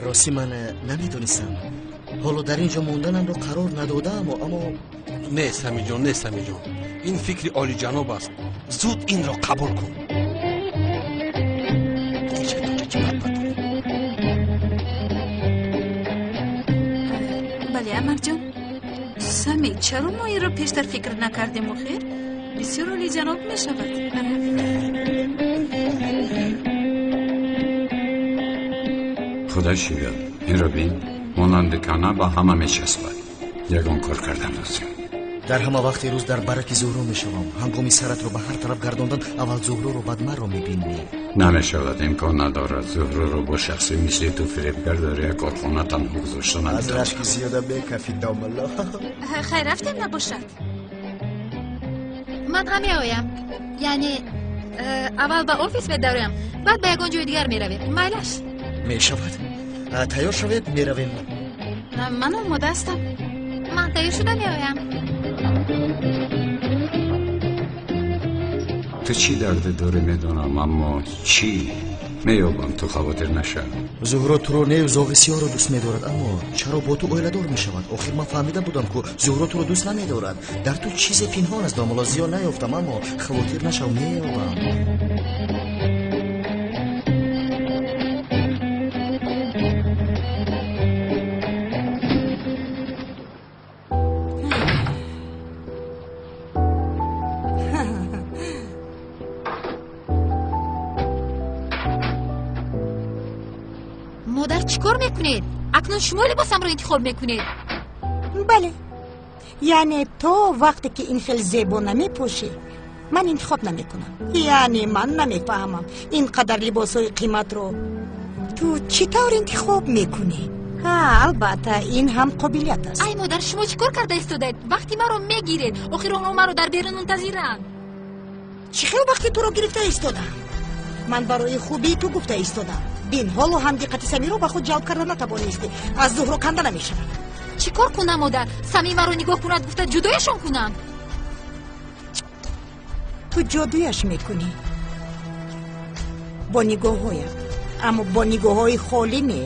Ростӣ, ман намедонистам. Ҳоло дар ин ҷо монданамро қарор надодааму, аммо Не, Самиҷон, не, Самиҷон, ин фикри олиҷаноб аст. Зуд инро қабул кун. Амакҷон. Сами, чаро мо инро пештар фикр накардем охир? Бисёр олиҷаноб мешавад. Худо шигад, инро бин, монанди кана ба ҳама мечаспад. Ягон кор кардан лозим. Дар ҳама вақти рӯз дар бараки Зуҳро мешавам. Ҳангоми саратро ба ҳар тараф гардондан, аввал Зуҳроро, баъд маро мебинӣ. Намешавад, имкон надорад. Зуҳроро бо шахсе мисли ту фиребгар дар як корхона танҳо гузошта Аз рашки зиёда мекафӣ, домулло. Хайр, рафтем набошад. Ман ҳам меоям. Яъне аввал ба офис медароям, баъд ба ягон ҷои дигар меравем. Майлаш? Мешавад. Тайёр шавед, меравем. Ман омода ҳастам. Ман тайёр шуда меоям. Ту чӣ дарде дорӣ медонам, аммо чӣ меёбам, ту хавотир нашав. Зуҳро туро не, зоғи сиёҳро дӯст медорад, аммо чаро бо ту оиладор мешавад? Охир ман фаҳмида будам, ку Зуҳро туро дӯст намедорад. Дар ту чизе пинҳон аст, домулло. Зиён наёфтам, аммо хавотир нашав, меёбам. Модар, чӣ кор мекунед? Акнун шумо либосамро интихоб мекунед? Бале, яъне то вақте ки ин хел зебо намепӯшӣ, ман интихоб намекунам. Яъне ман намефаҳмам, ин қадар либосҳои қиматро ту чӣ тавр интихоб мекунӣ? Ҳа, албатта, ин ҳам қобилият аст. Ай модар, шумо чӣ кор карда истодаед? Вақти маро мегиред. Охир онҳо маро дар берун мунтазиранд. Чӣ хел вақти туро гирифта истодам? Ман барои хубии ту гуфта истодам. Бин, ҳоло ҳам диққати Самиро ба худ ҷалб карда натавонистӣ. Аз Зуҳро канда намешавад. Чӣ кор кунам, модар? Сами маро нигоҳ кунад гуфта ҷудояшон кунам? Ту ҷодуяш мекунӣ бо нигоҳҳоят, аммо бо нигоҳҳои холӣ не.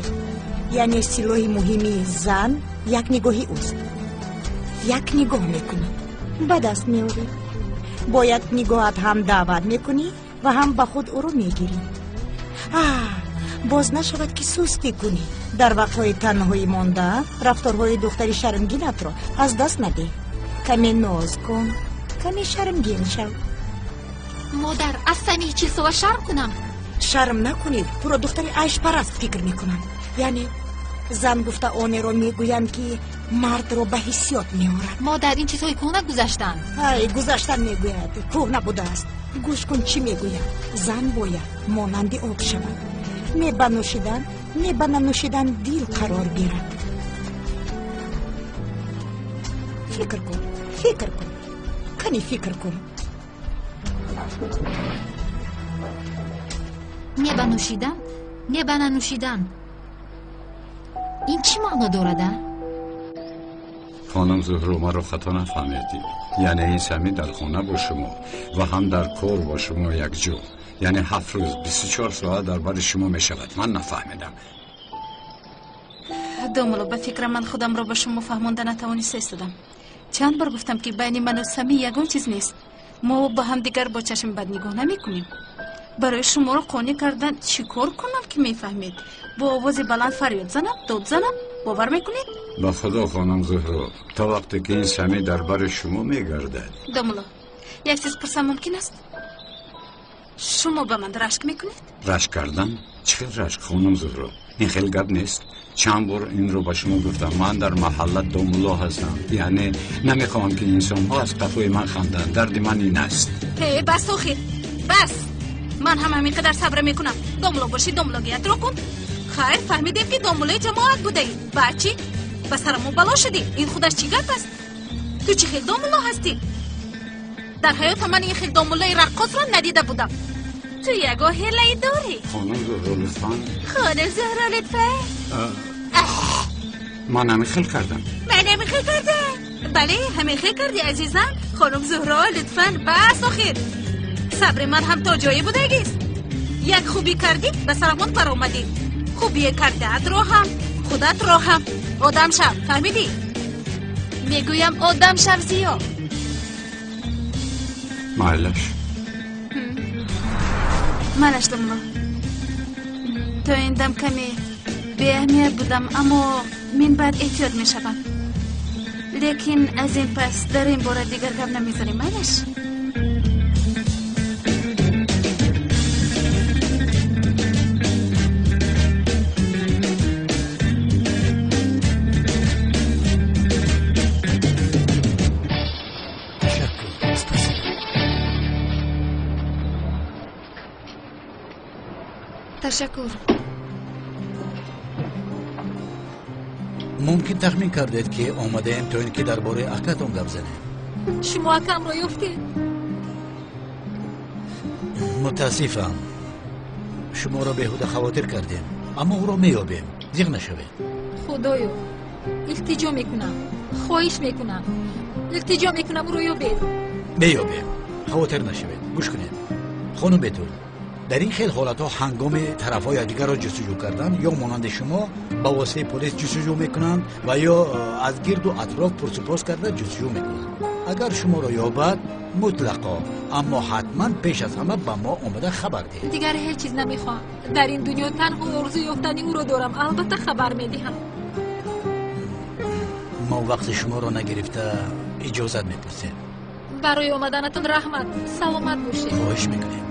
Яъне силоҳи муҳими зан як нигоҳи ӯст. Як нигоҳ мекунӣ, ба даст меорӣ. Бо як нигоҳат ҳам даъват мекунӣ ва ҳам ба худ ӯро мегирӣ. Боз нашавад ки сустӣ кунӣ. Дар вақтҳои танҳоӣ монда рафторҳои духтари шармгинатро аз даст надеҳ. Каме ноз кун, каме шармгин шав. Модар, аз Самии чилсола шарм кунам? Шарм накунӣ, туро духтари айшпараст фикр мекунам. Яъне зан гуфта онеро мегӯянд, ки мардро ба ҳиссиёт меорад. Модар, ин чизҳои кӯҳна гузаштанд. Ай, гузаштан мегӯяд, кӯҳна будааст. Гӯш кун, чӣ мегӯяд. Зан бояд монанди об шавад. Не ба нӯшидан, не ба нанӯшидан дил қарор гирад. Фикр кун, фикр кун, кани фикр кун. Не ба нӯшидан, не ба нанӯшидан, ин чӣ маъно дорад, а? Хонум Зуҳро, маро хато нафаҳмедӣ. Яъне ин Сами дар хона бо шумо ва ҳам дар кор бо шумо якҷо, яъне 7 рӯз 24 соат дар бари шумо мешавад. Ман нафаҳмидам. Домулло, ба фикрам ман худамро ба шумо фаҳмонда натавониста истодам. Чанд бор гуфтам, ки байни ману Сами ягон чиз нест. Мо ба ҳамдигар бо чашми бад нигоҳ намекунем. Барои шуморо қонеъ кардан чӣ кор кунам, ки мефаҳмед? Бо овози баланд фарёд занам, дод занам, бовар мекунед? Ба худо, хонум Зуҳро, то вақте ки ин Сами дар бари шумо мегардад. Домулло, як чиз пурсам мумкин аст? Шумо ба ман рашк мекунед? Рашк кардан? Чӣ хел рашк, хонум Зуҳро? Ин хел гап нест. Чанд бор инро ба шумо гуфтам. Ман дар маҳалла домулло ҳастам. Яъне намехоҳам, ки инсонҳо аз қафои ман ханданд. Дарди ман ин аст. Э, бас, охир бас. Ман ҳам ҳамин қадар сабр мекунам. Домулло бошӣ, домуллогиятро кун. Хайр, фаҳмидем, ки домуллои ҷамоат будаӣ. Баъд чӣ? Ба сарамон бало шудӣ. Ин худаш чӣ гап аст? Ту чӣ хел домулло ҳастӣ? Дар ҳаётам ман ин хел домуллои раққосро надида будам. Ту ягон ҳилае дорӣ? Хонум Зуҳро, лутфан. Хонум Зуҳро, лутфан. Ман ҳамин хел кардам. Ман ҳамин хел кардам. Бале, ҳамин хел кардӣ, азизам. Хонум Зуҳро, лутфан, бас охир. Сабри ман ҳам то ҷое будагист. Як хубӣ кардӣ, ба сарамон баромадӣ. Хубие кардаатро ҳам, худатро ҳам. Одам шав, фаҳмидӣ? Мегӯям, одам шав, Зиё. Майлаш. Майлаш, домулло. То ин дам каме беаҳамият будам, аммо мин баъд эҳтиёт мешавам. Лекин аз ин пас дар ин бора дигар гап намезанем, майлаш? Ташаккур. Мумкин тахмин кардед, ки омадаем то ин ки дар бораи акатон гап занем. Шумо акамро ёфтед? Мутаассифам, шуморо беҳуда хавотир кардем, аммо ӯро меёбем, зиқ нашавед. Худоё, илтиҷо мекунам, хоҳиш мекунам, илтиҷо мекунам, ӯро ёбед. Меёбем, хавотир нашавед. Гӯш кунед, хонум Бетул, дар ин хел ҳолатҳо ҳангоми тарафҳо якдигарро ҷустуҷӯ кардан ё монанди шумо ба воситаи полис ҷустуҷӯ мекунанд ва ё аз гирду атроф пурсупос карда ҷустуҷӯ мекунанд. Агар шуморо ёбад, мутлақо, аммо ҳатман пеш аз ҳама ба мо омада хабар диҳед. Дигар ҳеҷ чиз намехоҳам. Дар ин дунё танҳо орзу ёфтани ӯро дорам. Албатта хабар медиҳам. Мо вақти шуморо нагирифта иҷозат мепурсем. Барои омаданатон раҳмат. Саломат бошед. Хоҳиш мекунем.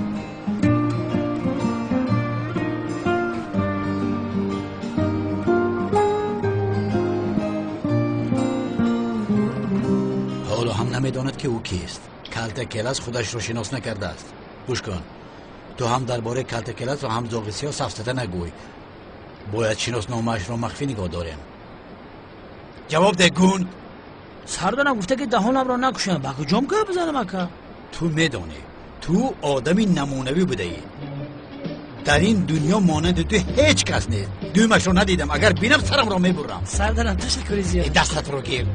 Ҳоло ҳам намедонад, ки ӯ кист. Калта Келас худашро шинос накардааст. Гӯш кун, ту ҳам дар бораи Калта Келас ва ҳам зоғи сиёҳ сафсата нагӯй. Бояд шиносномаашро махфӣ нигоҳ дорем. Ҷавоб деҳ, гунг. Сардарам гуфта, ки даҳонамро накушам. Ба куҷом гап бизанам, ака? Ту медонӣ, ту одами намунавӣ будаӣ. Дар ин дунё монанди ту ҳеҷ кас нест. Дуюмашро надидам, агар бинам сарамро мебурам. Сардарам, ташаккури зиёд. Дастатро гир.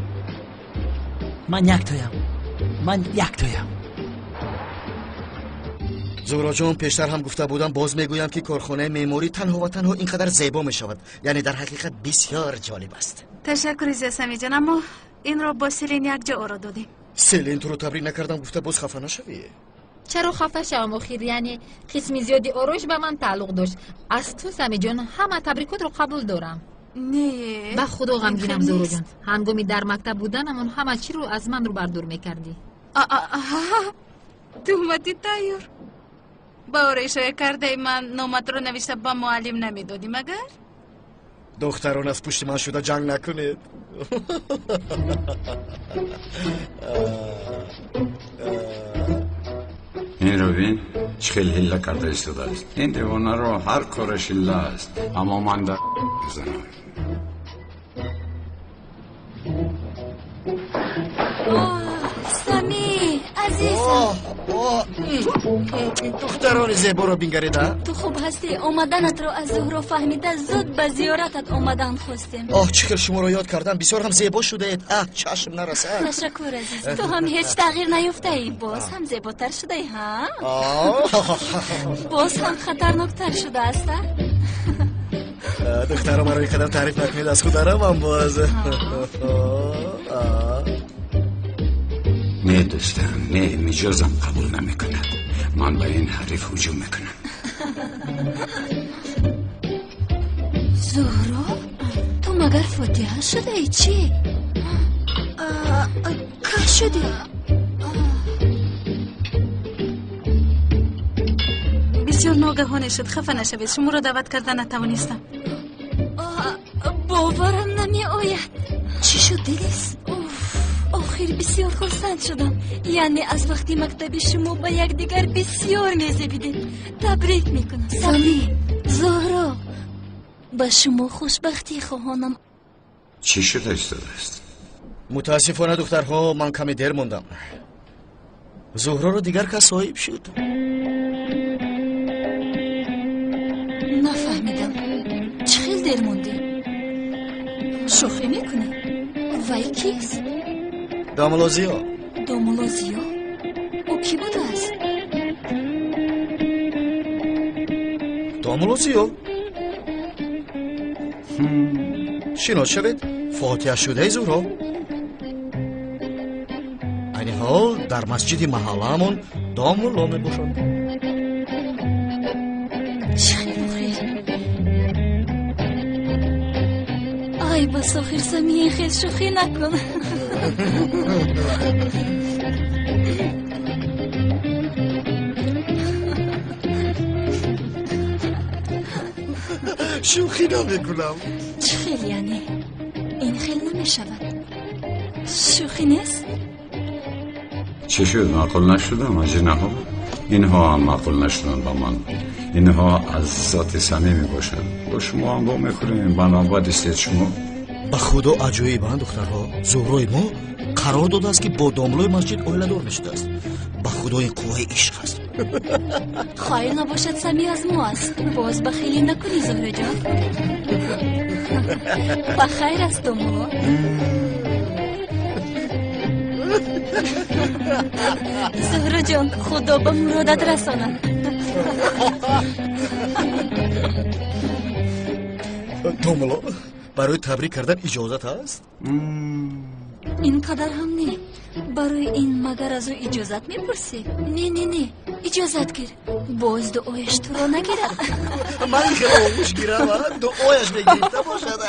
Ман яктоям, ман яктоям. Зуҳроҷон, пештар ҳам гуфта будам, боз мегӯям, ки корхонаи меъморӣ танҳо ва танҳо ин қадар зебо мешавад. Яъне дар ҳақиқат бисёр ҷолиб аст. Ташаккури зиёд, Самиҷон, аммо инро бо Селин якҷо оро додем. Селин, туро табрик накардам гуфта боз хафа нашавӣ. Чаро хафа шавам охир? Яъне қисми зиёди ороиш ба ман тааллуқ дошт. Аз ту, Самиҷон, ҳама табрикотро қабул дорам. Не, ба худо ғамгинам, Зуҳроҷон. Ҳангоми дар мактаб буданамон ҳама чиро аз ман рӯбардур мекардӣ. Туҳмати тайёр. Ба ороишҳои кардаи ман номатро навишта ба муаллим намедодӣ, магар? Духтарон, аз пушти ман шуда ҷанг накунед. Инро бин, чӣ хел ҳилла карда истодааст. Ин девонаро ҳар кораш ҳилла аст, аммо ман дар мезанам. Сами, азизам. Духтарони зеборо бингаред, а? Ту хуб ҳастӣ? Омаданатро аз Зуҳро фаҳмида зуд ба зиёратат омадан хостем. Оҳ, чӣ хел шуморо ёд кардам. Бисёр ҳам зебо шудаед. Аҳ, чашм нарасад. Ташаккур, азиз. Ту ҳам ҳеҷ тағйир наёфтаӣ. Боз ҳам зеботар шудаӣ, ҳа? Боз ҳам хатарноктар шудааст, а? Духтаро, маро ин қадар таъриф накунед, аз худ арамам боз. Не, дӯстам, не, миҷозам қабул намекунад. Ман ба ин ҳариф ҳуҷум мекунам. Зуҳро, ту магар фотиҳа шудаӣ, чӣ? Кай шудӣ? Бисёр ногаҳоне шуд, хафа нашавед, шуморо даъват карда натавонистам. Боварам намеояд. Чӣ шуд, Дилис? Охир бисёр хурсанд шудам. Яъне аз вақти мактаби шумо ба якдигар бисёр мезебидед. Табрик мекунам. Сами, Зуҳро, ба шумо хушбахтӣ хоҳонам. Чӣ шуда истодааст? Мутаассифона, духтарҳо, ман каме дер мондам. Зуҳроро дигар кас соҳиб шуд. Нафаҳмидам, чӣ хел дер мондӣ? Шӯхӣ мекунӣ? Вай кист? Домулло Зиё. Домулло Зиё? Ӯ кӣ будааст? Домулло Зиё. Шинос шавед, фотиҳашудаи Зуҳро. Айни ҳол дар масҷиди маҳаллаамон домулло мебошад. Чӣ хел охир? Ай бас, охир, Сами, ин хел шӯхӣ накун. Шӯхӣ намекунам. Чӣ хел яъне? Ин хел намешавад. Шӯхӣ нест? Чӣ шуд? Маъқул нашудам аҷинаҳо? Инҳо ҳам маъқул нашуданд ба ман. Инҳо аз зоти самимӣ бошанд. Бо шумо ҳам вомехӯрем, ба навбат истед шумо. Ба худо аҷоибанд духтарҳо. Зуҳрои мо қарор додааст, ки бо домлои масҷид оиладор мешудааст. Ба худо ин қувваи ишқ аст. Хайр набошад, Сами аз мо аст. Боз бахилӣ накунӣ, Зуҳроҷон. Ба хайр аст, домуло. Зуҳроҷон, худо ба муродат расонад. Домуло, барои табрик кардан иҷозат ҳаст? Ин қадар ҳам не. Барои ин магар аз ӯ иҷозат мепурсӣ? Не, не, не, иҷозат гир. Боз дуояш туро нагирад. Ман хеле оғӯш гирам, дуояш мегирифта бошад.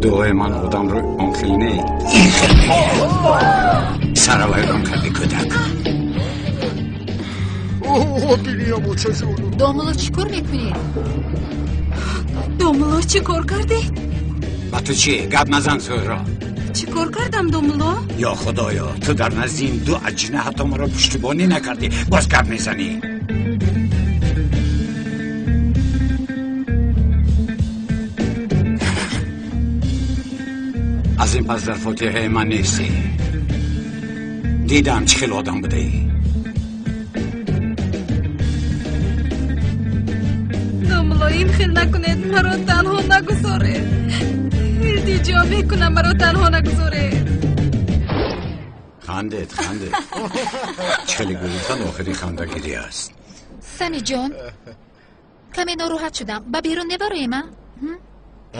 Дуои ман одамро он хел не, ин хел саравайрон карди кӯдак. Домуло, чӣ кор мекунед? Домуло, чӣ кор кардед? Ба ту чӣ? Гап назан, Зуҳро. Чӣ кор кардам, домуло? Ё худоё, ту дар назди ин ду аҷина ҳатто маро пуштибонӣ накардӣ, боз гап мезанӣ. Аз ин пас дар фотиҳаи ман нестӣ. Дидам чӣ хел одам будаӣ. Домуло, ин хел накунед, маро танҳо нагузоред. Илтиҷо мекунам, маро танҳо нагузоред. Хандед, хандед. Чӣ хеле гирифтан охири хандагирӣ аст. Самиҷон, каме нороҳат шудам. Ба берун мебароем, а?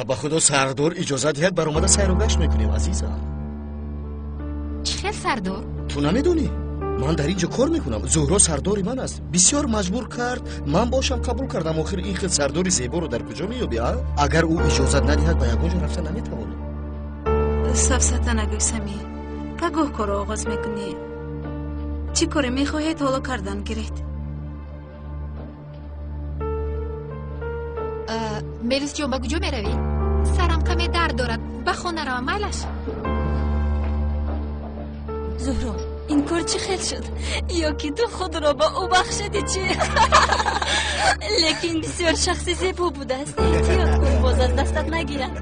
Ба худо сардор иҷозат диҳад, баромада сайру гашт мекунем, азизам. Чӣ хел сардор? Ту намедонӣ? Ман дар ин ҷо кор мекунам. Зуҳро сардори ман аст. Бисёр маҷбур кард, ман бошам қабул кардам. Охир ин хел сардори зеборо дар куҷо меёбӣ, а? Агар ӯ иҷозат надиҳад, ба ягон ҷо рафта наметавонам. Сафсата нагӯй, Самӣ. Пагоҳ корро оғоз мекунӣ. Чӣ коре мехоҳед, ҳоло кардан гиред. Мелисҷон, ба куҷо меравӣ? Сарам каме дард дорад. Ба хона равам, майлаш? Зуҳро, ин кор чӣ хел шуд? Ё ки ту худро ба ӯ бахшидӣ чӣ? Лекин бисёр шахси зебо будааст. Эҳтиёт кун, боз аз дастат нагирад.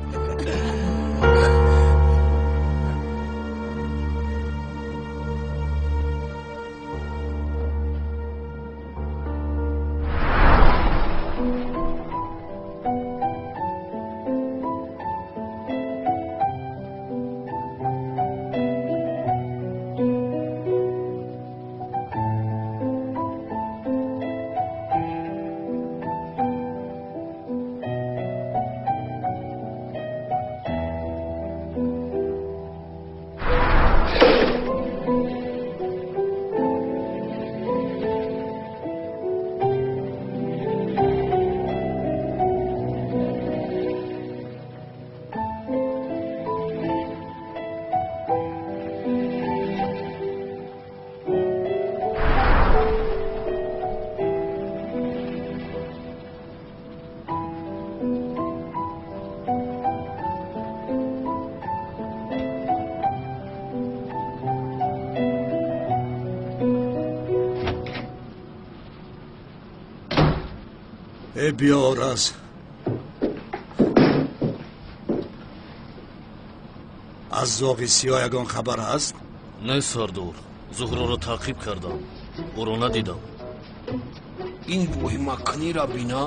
Биёраз. Аз зоғи сиёҳ ягон хабар ҳаст? Не, сардор. Зуҳроро таъқиб кардам, ӯро надидам. Ин воҳимакуниро бина,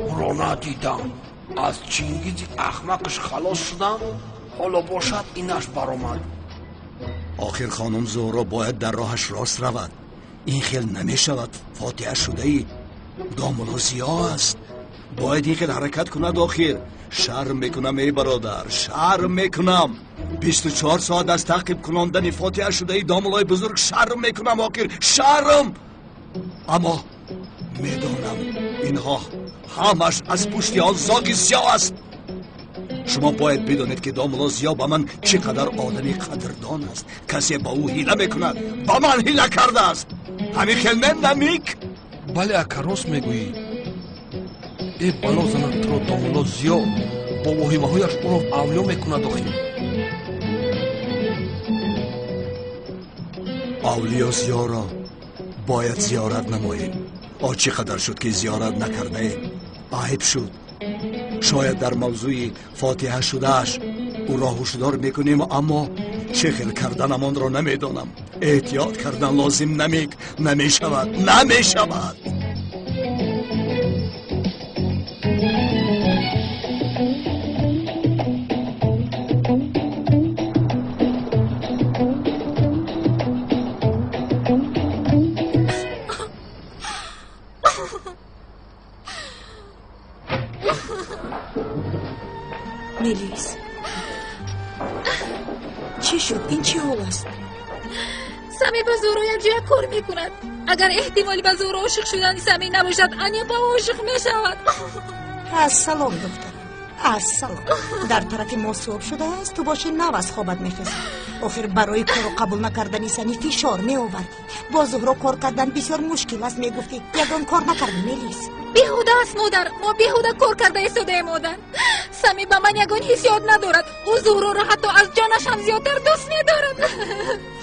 ӯро надидам. Аз Чингизи ахмақаш халос шудам, ҳоло бошад инаш баромад. Охир хонум Зуҳро бояд дар роҳаш рост равад. Ин хел намешавад. Фотиҳа шудаи домуло зиё аст. Бояд ин хел ҳаракат кунад. Охир шарм мекунам, эй бародар, шарм мекунам. 24 соат аз таъқиб кунондани фотиҳа шудаи домулои бузург шарм мекунам. Охир шарм. Аммо медонам, инҳо ҳамаш аз пушти он зоги сиёҳ аст. Шумо бояд бидонед, ки домулло Зиё ба ман чӣ қадар одами қадрдон аст. Касе ба ӯ ҳила мекунад, ба ман ҳила кардааст. Ҳамин хел мен намик? Бале, ака, рост мегӯӣ. Э, бало занад туро домулло Зиё, бо воҳимаҳояш ӯро авлиё мекунад охир. Авлиё Зиёро бояд зиёрат намоем. О, чӣ қадар шуд, ки зиёрат накардаем. Айб шуд. Шояд дар мавзӯи фотиҳа шудааш ӯро ҳушдор мекунем, аммо чӣ хел карданамонро намедонам. Эҳтиёт кардан лозим намик. Намешавад, намешавад. Мелис, чӣ шуд? Ин чӣ ҳол аст? Сами ба Зуҳро якҷоя кор мекунад. Агар эҳтимоли ба Зуҳро ошиқ шудани Сами набошад, Аня ба ӯ ошиқ мешавад. Ассалом, духтарам, ассалом. Дар тарафи мо субҳ шудааст, ту боши нав аз хобат мехезӣ. Охир барои корро қабул накардани Сами фишор меовардӣ. Бо Зуҳро кор кардан бисёр мушкил аст, мегуфтӣ. Ягон кор накардӣ, Мелис. Беҳуда аст, модар. Мо беҳуда кор карда истодаем, модар. Сами ба ман ягон ҳиссиёт надорад. Ӯ Зуҳроро ҳатто аз ҷонаш ҳам зиёдтар дӯст медорад.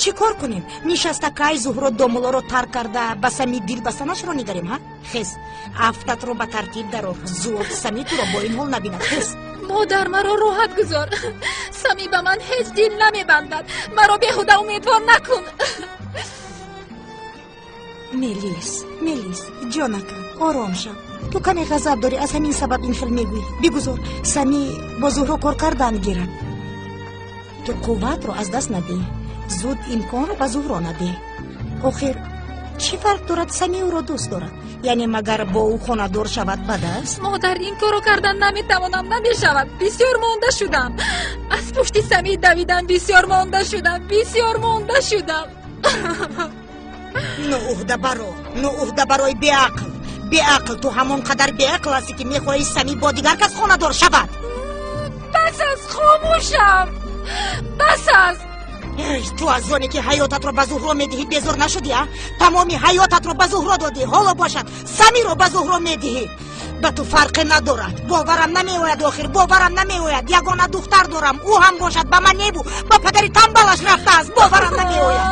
Чӣ кор кунем? Нишаста кай Зуҳро домуллоро тарк карда ба Сами дил бастанашро нигарем, ҳа? Хез, афтатро ба тартиб дарор. Зуд Сами туро бо ин ҳол набинад. Хез. Модар, маро роҳат гузор. Сами ба ман ҳеҷ дил намебандад. Маро беҳуда умедвор накун. Мелис, Мелис, ҷонакам, ором шав. Ту каме ғазаб дорӣ, аз ҳамин сабаб ин хел мегӯӣ. Бигузор Сами бо Зуҳро кор кардан гирад. Ту қувватро аз даст надеҳ. Зуд имконро ба Зуҳро надеҳ. Охир чӣ фарқ дорад, Сами ӯро дӯст дорад? Яъне магар бо ӯ хонадор шавад бад аст? Модар, ин корро кардан наметавонам, намешавад. Бисёр монда шудам. Аз пушти Сами давидан бисёр монда шудам, бисёр монда шудам. Ноуҳдабаро, ноуҳдабарои беақл, беақл. Ту ҳамон қадар беақл ҳастӣ, ки мехоҳӣ Сами бо дигар кас хонадор шавад. Бас аст, хомӯшам, бас аст. Ту аз оне ки ҳаётатро ба Зуҳро медиҳӣ безор нашудӣ, а? Тамоми ҳаётатро ба Зуҳро додӣ, ҳоло бошад Самиро ба Зуҳро медиҳӣ. Ба ту фарқе надорад. Боварам намеояд, охир боварам намеояд. Ягона духтар дорам, ӯ ҳам бошад ба ман небу ба падари тамбалаш рафтааст. Боварам намеояд.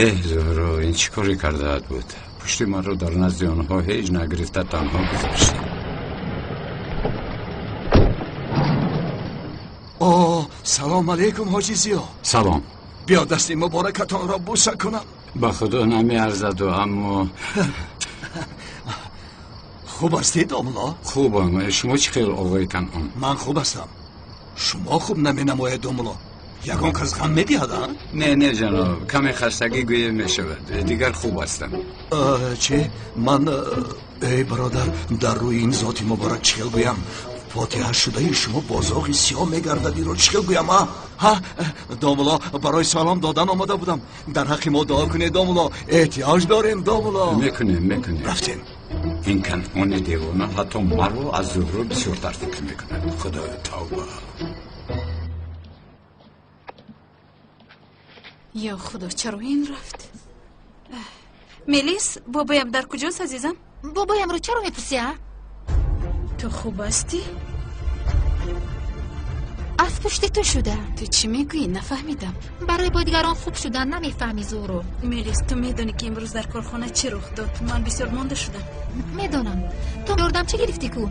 Эҳ, Зуҳро, ин чӣ коре кардаат буд? Пушти маро дар назди онҳо ҳеҷ нагирифта танҳо гузоштӣ. О, салом алейкум, ҳоҷи Зиё. Салом. Биё дасти муборакатонро буса кунам. Ба худо намеарзаду, аммо хуб ҳастед, домулло? Хубам. Шумо чӣ хел, оғои Канъон? Ман хуб ҳастам. Шумо хуб наменамоед, домулло. Ягон кас ғам медиҳад, а? Не, не, ҷаноб, каме хастагӣ гӯя мешавад. Дигар хуб ҳастам. Чӣ? Ман, эй бародар, дар рӯи ин зоти муборак чӣ хел гӯям? Фотиҳа шудаи шумо бозоғи сиёҳ мегардад, инро чӣ хел гӯям, а? Ҳа, домулло, барои салом додан омада будам. Дар ҳаққи мо дуо кунед, домулло. Эҳтиёҷ дорем, домулло. Мекунем, мекунем. Рафтем. Ин Канъони девона ҳатто маро аз Зуҳро бисёртар фикр мекунад. Худоё, тавба. Ё худо, чаро ин рафт? Мелис, бобоям дар куҷост, азизам? Бобоямро чаро мепурсӣ, а? Ту хуб ҳастӣ? Аз пушти ту шуда. Ту чӣ мегӯӣ? Нафаҳмидам. Барои бо дигарон хуб шудан намефаҳмӣ, Зуҳро. Мелис, ту медонӣ, ки имрӯз дар корхона чӣ рух дод? Ман бисёр монда шудам. Медонам. Ту ёрдамчӣ гирифтӣ ку?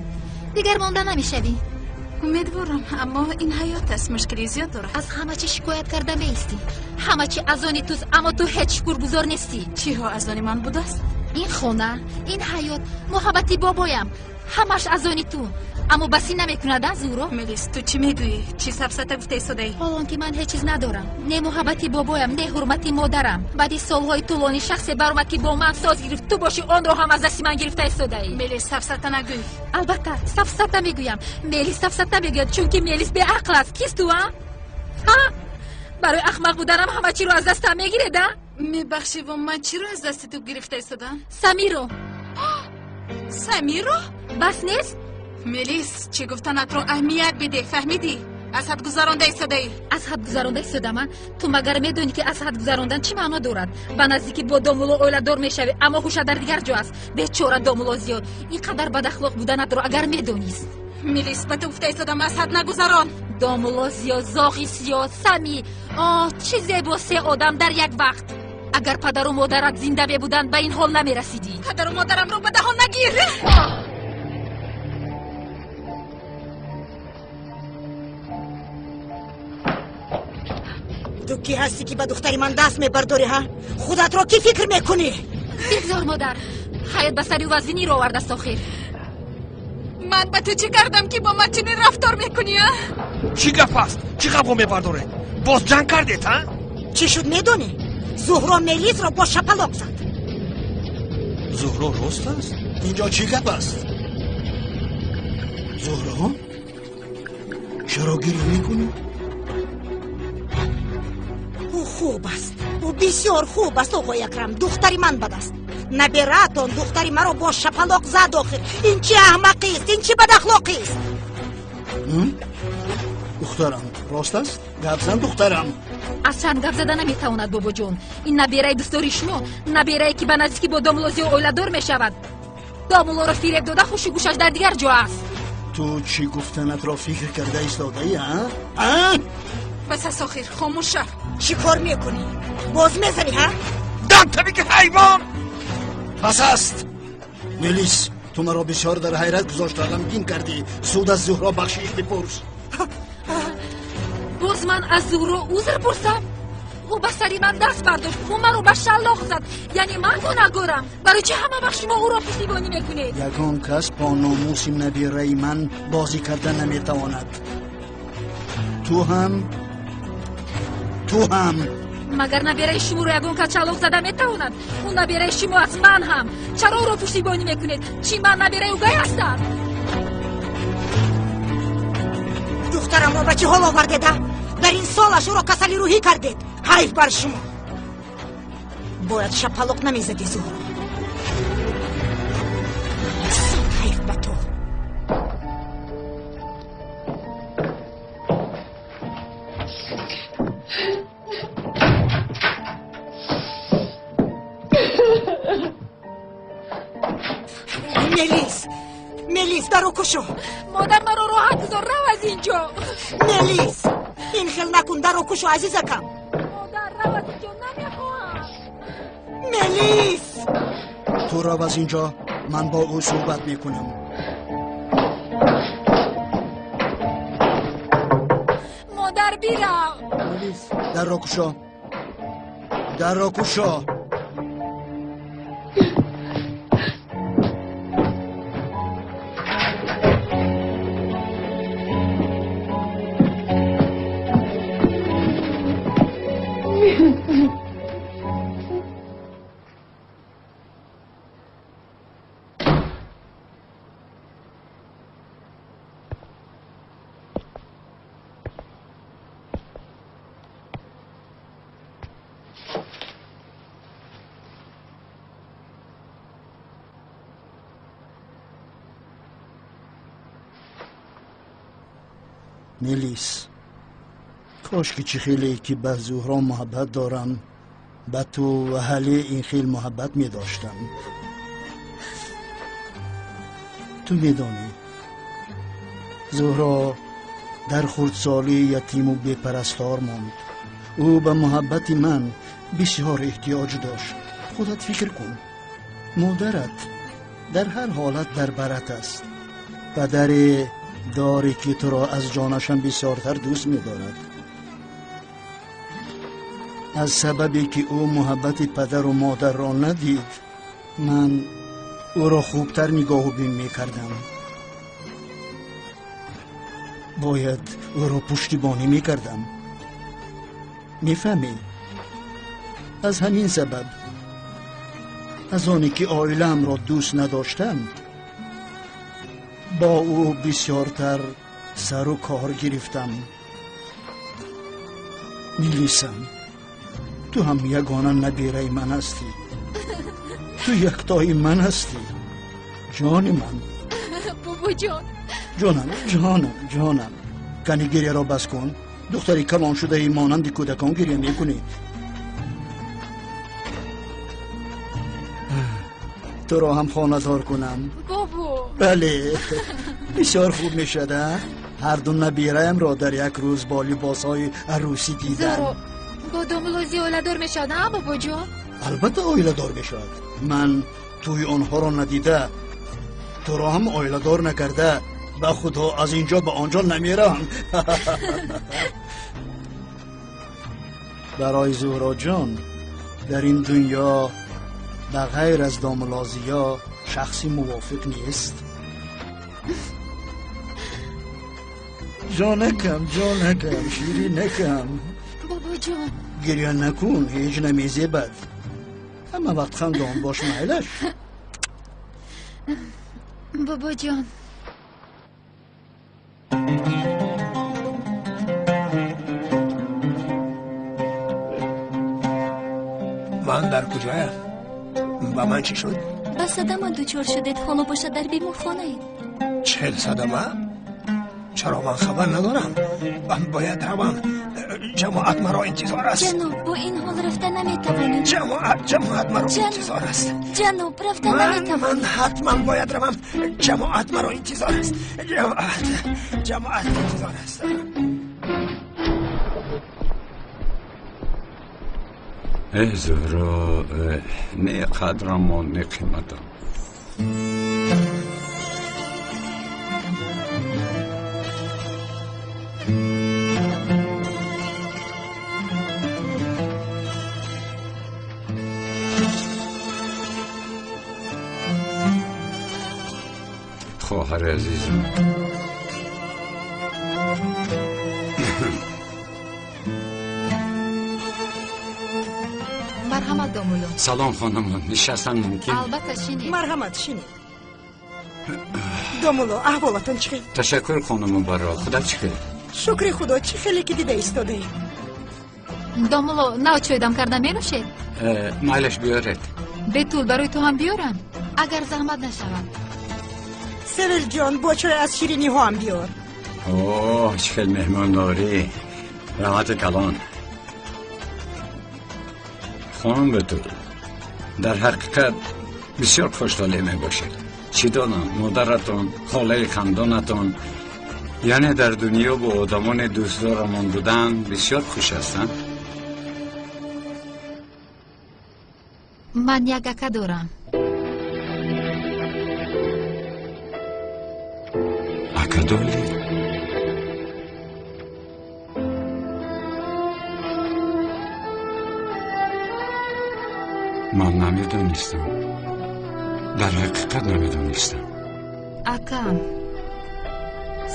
Дигар монда намешавӣ. Умедворам, аммо ин ҳаёт аст, мушкили зиёд дорад. Аз ҳама чӣ шикоят карда меистӣ. Ҳама чӣ аз они туст, аммо ту ҳеҷ шукргузор нестӣ. Чиҳо аз они ман будааст? Ин хона, ин ҳаёт, муҳаббати бобоям, ҳамаш аз они ту. Аммо басӣ намекунад, а, Зуҳро? Мелис, ту чӣ мегӯӣ? Чӣ сафсата гуфта истодаӣ? Ҳолон ки ман ҳеҷ чиз надорам. Не муҳаббати бобоям, не ҳурмати модарам. Баъди солҳои тӯлонӣ шахсе баромад, ки бо ман соз гирифт. Ту бошӣ онро ҳам аз дасти ман гирифта истодаӣ. Мелис, сафсата нагӯй. Албатта, сафсата мегӯям. Мелис сафсата мегӯяд, чунки Мелис беақл аст. Кист ту, а? Ҳа? Барои ахмақ буданам ҳама чиро аз дастам мегиред, а? Мебахшӣ, ман чиро аз дасти ту гирифта истодам? Самиро. Самиро? Бас нест? Мелис, чӣ гуфтанатро аҳамият бидеҳ, фаҳмидӣ? Аз ҳад гузаронда истодаӣ. Аз ҳад гузаронда истодама? Ту магар медонӣ, ки аз ҳад гузарондан чӣ маъно дорад? Ба наздикӣ бо домулло оиладор мешавӣ, аммо ҳуша дар дигар ҷо аст. Бечора домулло Зиёд, ин қадар бадахлоқ буданатро агар медонист. Мелис, ба ту гуфта истодам, аз ҳад нагузарон. Домулло Зиёд, зоғи сиёҳ, Сами, оҳ, чӣ зебо се одам дар як вақт. Агар падару модарат зинда мебуданд, ба ин ҳол намерасидӣ. Падару модарамро ба даҳон нагир. Ту кӣ ҳастӣ, ки ба духтари ман даст мебардорӣ, ҳа? Худатро кӣ фикр мекунӣ? Бигзор, модар, ҳаёт ба сари ӯ вазиниро овардааст охир. Ман ба ту чӣ кардам, ки бо ман чунин рафтор мекунӣ, а? Чӣ гап аст? Чӣ ғавғо мебардоред? Боз ҷанг кардед, а? Чӣ шуд медонӣ? Зуҳро Мелисро бо шапалоқ зад. Зуҳро рост аст? Инҷо чӣ гап аст? Зуҳро, чаро гиря мекунӣ? Ӯ хуб аст, ӯ бисёр хуб аст, оғои Акрам. Духтари ман бад аст. Набераатон духтари маро бо шапалоқ зад охир. Ин чӣ аҳмақист, ин чӣ бадахлоқист? Духтарам, рост аст? Гап зан, духтарам. Аз чанд гап зада наметавонад, бобоҷон. Ин набераи дӯстдори шумо, наберае, ки ба наздикӣ бо домулло Зиё оиладор мешавад, домуллоро фиреб дода, хушу гӯшаш дар дигар ҷо аст. Ту чӣ гуфтанатро фикр карда истодаӣ, а? Бас аст охир, хомӯш шав. Чӣ кор мекунӣ? Боз мезанӣ, ҳа? Дам табики ҳайвон! Бас аст! Мелис, ту маро бисёр дар ҳайрат гузошта, ғамгин кардӣ. Зуд аз Зуҳро бахшиш бипурс. Боз ман аз Зуҳро узр пурсам? Ӯ ба сари ман даст бардошт, ӯ маро ба шаллоқ зад, яъне ман гунаҳгорам. Барои чӣ ҳама вақт шумо ӯро пуштибонӣ мекунед? Ягон кас бо номуси набираи ман бозӣ карда наметавонад. Ту ҳам, ту ҳам. Магар набираи шуморо ягон кас шаллоқ зада метавонад? Ӯ набираи шумо аст, ман ҳам. Чаро ӯро пуштибонӣ мекунед? Чӣ ман набираи ӯгай ҳастам? Духтарамро ба чӣ ҳол овардед, а? Дар ин солаш ӯро касали рӯҳӣ кардед. Ҳайф бар шумо. Бояд шапалоқ намезадӣ, Зуҳро. Ҳайф ба ту. Мелис, Мелис, даро кушо. Модар, маро роҳат гузор, рав аз инҷо. Мелис, ин хел накун, даро кушо, азизакам. Модар, рав аз инҷо, намехоҳам. Мелис, ту рав аз инҷо, ман бо ӯ суҳбат мекунам. Модар, бирав. Мелис, дарро кушо, дарро кушо. Мелис, кош ки чӣ хеле ки ба Зуҳро муҳаббат дорам, ба ту ва ҳале ин хел муҳаббат медоштам. Ту медонӣ, Зуҳро дар хурдсолӣ ятиму бепарастор монд. Ӯ ба муҳаббати ман бисёр эҳтиёҷ дошт. Худат фикр кун, модарат дар ҳар ҳолат дар барат аст. Падаре дорӣ, ки туро аз ҷонашам бисёртар дӯст медорад. Аз сабабе ки ӯ муҳаббати падару модарро надид, ман ӯро хубтар нигоҳубин мекардам. Бояд ӯро пуштибонӣ мекардам. Мефаҳмӣ? Аз ҳамин сабаб, аз оне ки оилаамро дӯст надоштам, бо ӯ бисёртар сару кор гирифтам. Мелисам, ту ҳам ягона набираи ман ҳастӣ. Ту яктои ман ҳастӣ, ҷони ман. Бобоҷон. Ҷонам, ҷонам, ҷонам, кани гиряро бас кун. Духтари калон шудаи монанди кӯдакон гиря мекунӣ. Туро ҳам хонадор кунам. Бобо. Бале, бисёр хуб мешавад. Ҳарду набираямро дар як рӯз бо либосҳои арӯсӣ дидан. Зоро бо домулло Зиё оиладор мешавад, а бобоҷон? Албатта оиладор мешавад. Ман тӯи онҳоро надида, туро ҳам оиладор накарда, ба худо аз ин ҷо ба он ҷо намеравам. Барои Зуҳроҷон дар ин дунё ба ғайр аз домулло Зиё шахси мувофиқ нест. Ҷонакам, ҷонакам, ширинакам. Бобоҷон. Гиря накун, ҳеҷ намезебад. Ҳама вақт хандон бош, майлаш. Бобоҷон. Ман дар куҷоям? Ба ман чӣ шуд? Ба садама дучор шудед, ҳоло бошад дар беморхонаед. Чел садама? Чаро ман хабар надорам? Ман бояд равам. Ҷамоат маро интизор аст. Ҷаноб, бо ин ҳол рафта наметавонед. Ҷамоат, ҷамоат маро интизор аст. Ҷаноб, рафта наметавонед. Ман ҳатман бояд равам. Ҷамоат маро интизор аст. Ҷамоат, ҷамоат интизор аст. Э Зуҳро, не қадрамон, не қиматам. Хоҳари азизам. Марҳамат, домулло. Салом, хонумон, нишастан мумкин? Албатта, шинед. Марҳамат, шинед. Домулло, аҳволатон чӣ хел? Ташаккур, хонуму баро, худат чӣ хел? Шукри худо, чӣ хеле ки дида истодаем. Домулло, нав чойдам карда менӯшед? Майлаш, биёред. Бетул, барои ту ҳам биёрам, агар заҳмат нашавад. Севилҷон, бо чой аз шириниҳоам биёр. Оҳ, чӣ хел меҳмондорӣ! Раҳмати калон. Хонум Бетул, дар ҳақиқат бисёр хуштолеъ мебошед. Чӣ донам, модаратон, холаи хандонатон, яъне дар дунё бо одамони дӯстдорамон будан бисёр хуш ҳастанд. Ман як ака дорам. Ака дорӣ? Ман намедонистам. Дар ҳақиқат намедонистам. Акам,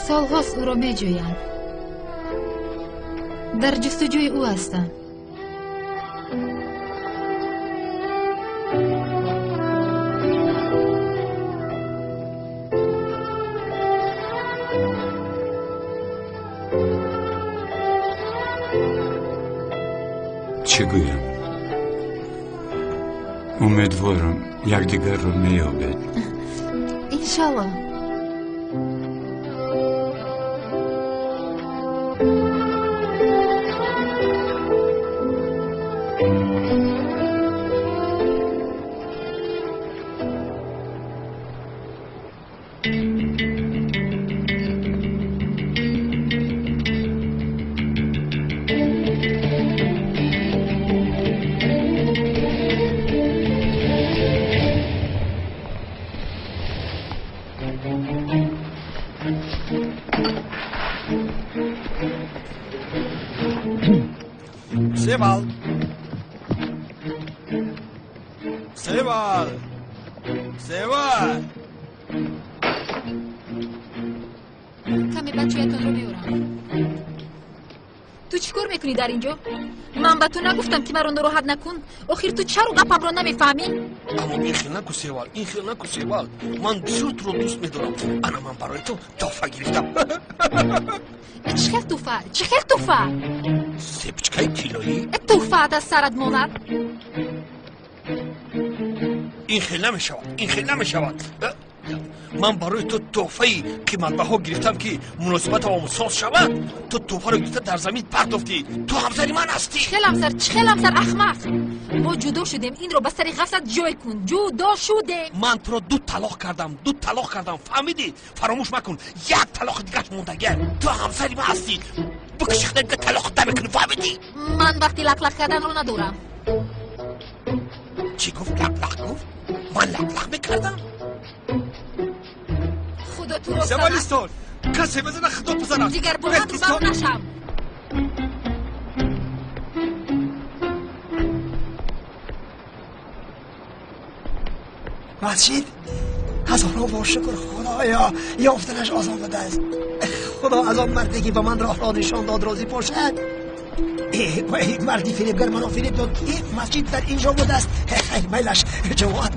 солҳост ӯро меҷӯям. Дар ҷустуҷӯи ӯ ҳастам. Чӣ гӯям? Умедворам, якдигарро меёбед. Иншалло. Севал! Севал! Севал! Каме бачаятонро биёрам. Ту Ту чӣ кор мекунӣ дар ин ҷо? Ман ба ту нагуфтам, ки маро нороҳат накун? Охир ту чаро гапамро намефаҳмӣ? Аммо ин хел наку, Севал, ин хел наку, Севал. Ман бисёр туро дӯст медорам. Ана ман барои ту тӯҳфа гирифтам. Чӣ хел тӯҳфа? Чӣ хел тӯҳфа? Сепчкаи тиллоӣ. Тӯҳфаат аз сарат монад. Ин хел намешавад, ин хел намешавад. Ман барои ту тӯҳфаи қиматбаҳо гирифтам, ки муносибатамон соз шавад. Ту тӯҳфаро гирифта дар замин партофтӣ. Ту ҳамсари ман ҳастӣ. Чӣ хел ҳамсар? Чӣ хел ҳамсар, ахмақ? Мо ҷудо шудем. Инро ба сари ғафлат ҷой кун. Ҷудо шудем. Ман туро ду талоқ кардам, ду талоқ кардам, фаҳмидӣ? Фаромӯш макун, як талоқи дигаш мондагия. Ту ҳамсари ман ҳастӣ. Бикуши, дига талоқ намекунӣ, фаҳмидӣ? Ман вақти лақлақ карданро надорам. Чӣ гуфт? Лақлақ гуфт? Ман лақлақ мекардам? Худо туро Завалистон, касе бизана, худо бизанад. Дигар бо ман рӯбарӯ нашав. Масҷид, ҳазорҳо бор шукр, Худоё, ёфтанаш осон будааст. Худо аз он марде, ки ба ман роҳро нишон дод, розӣ бошад. Марди фиребгар маро фиреб дод. Масҷид дар ин ҷо будааст. Хайр, майлаш, ҷамоат.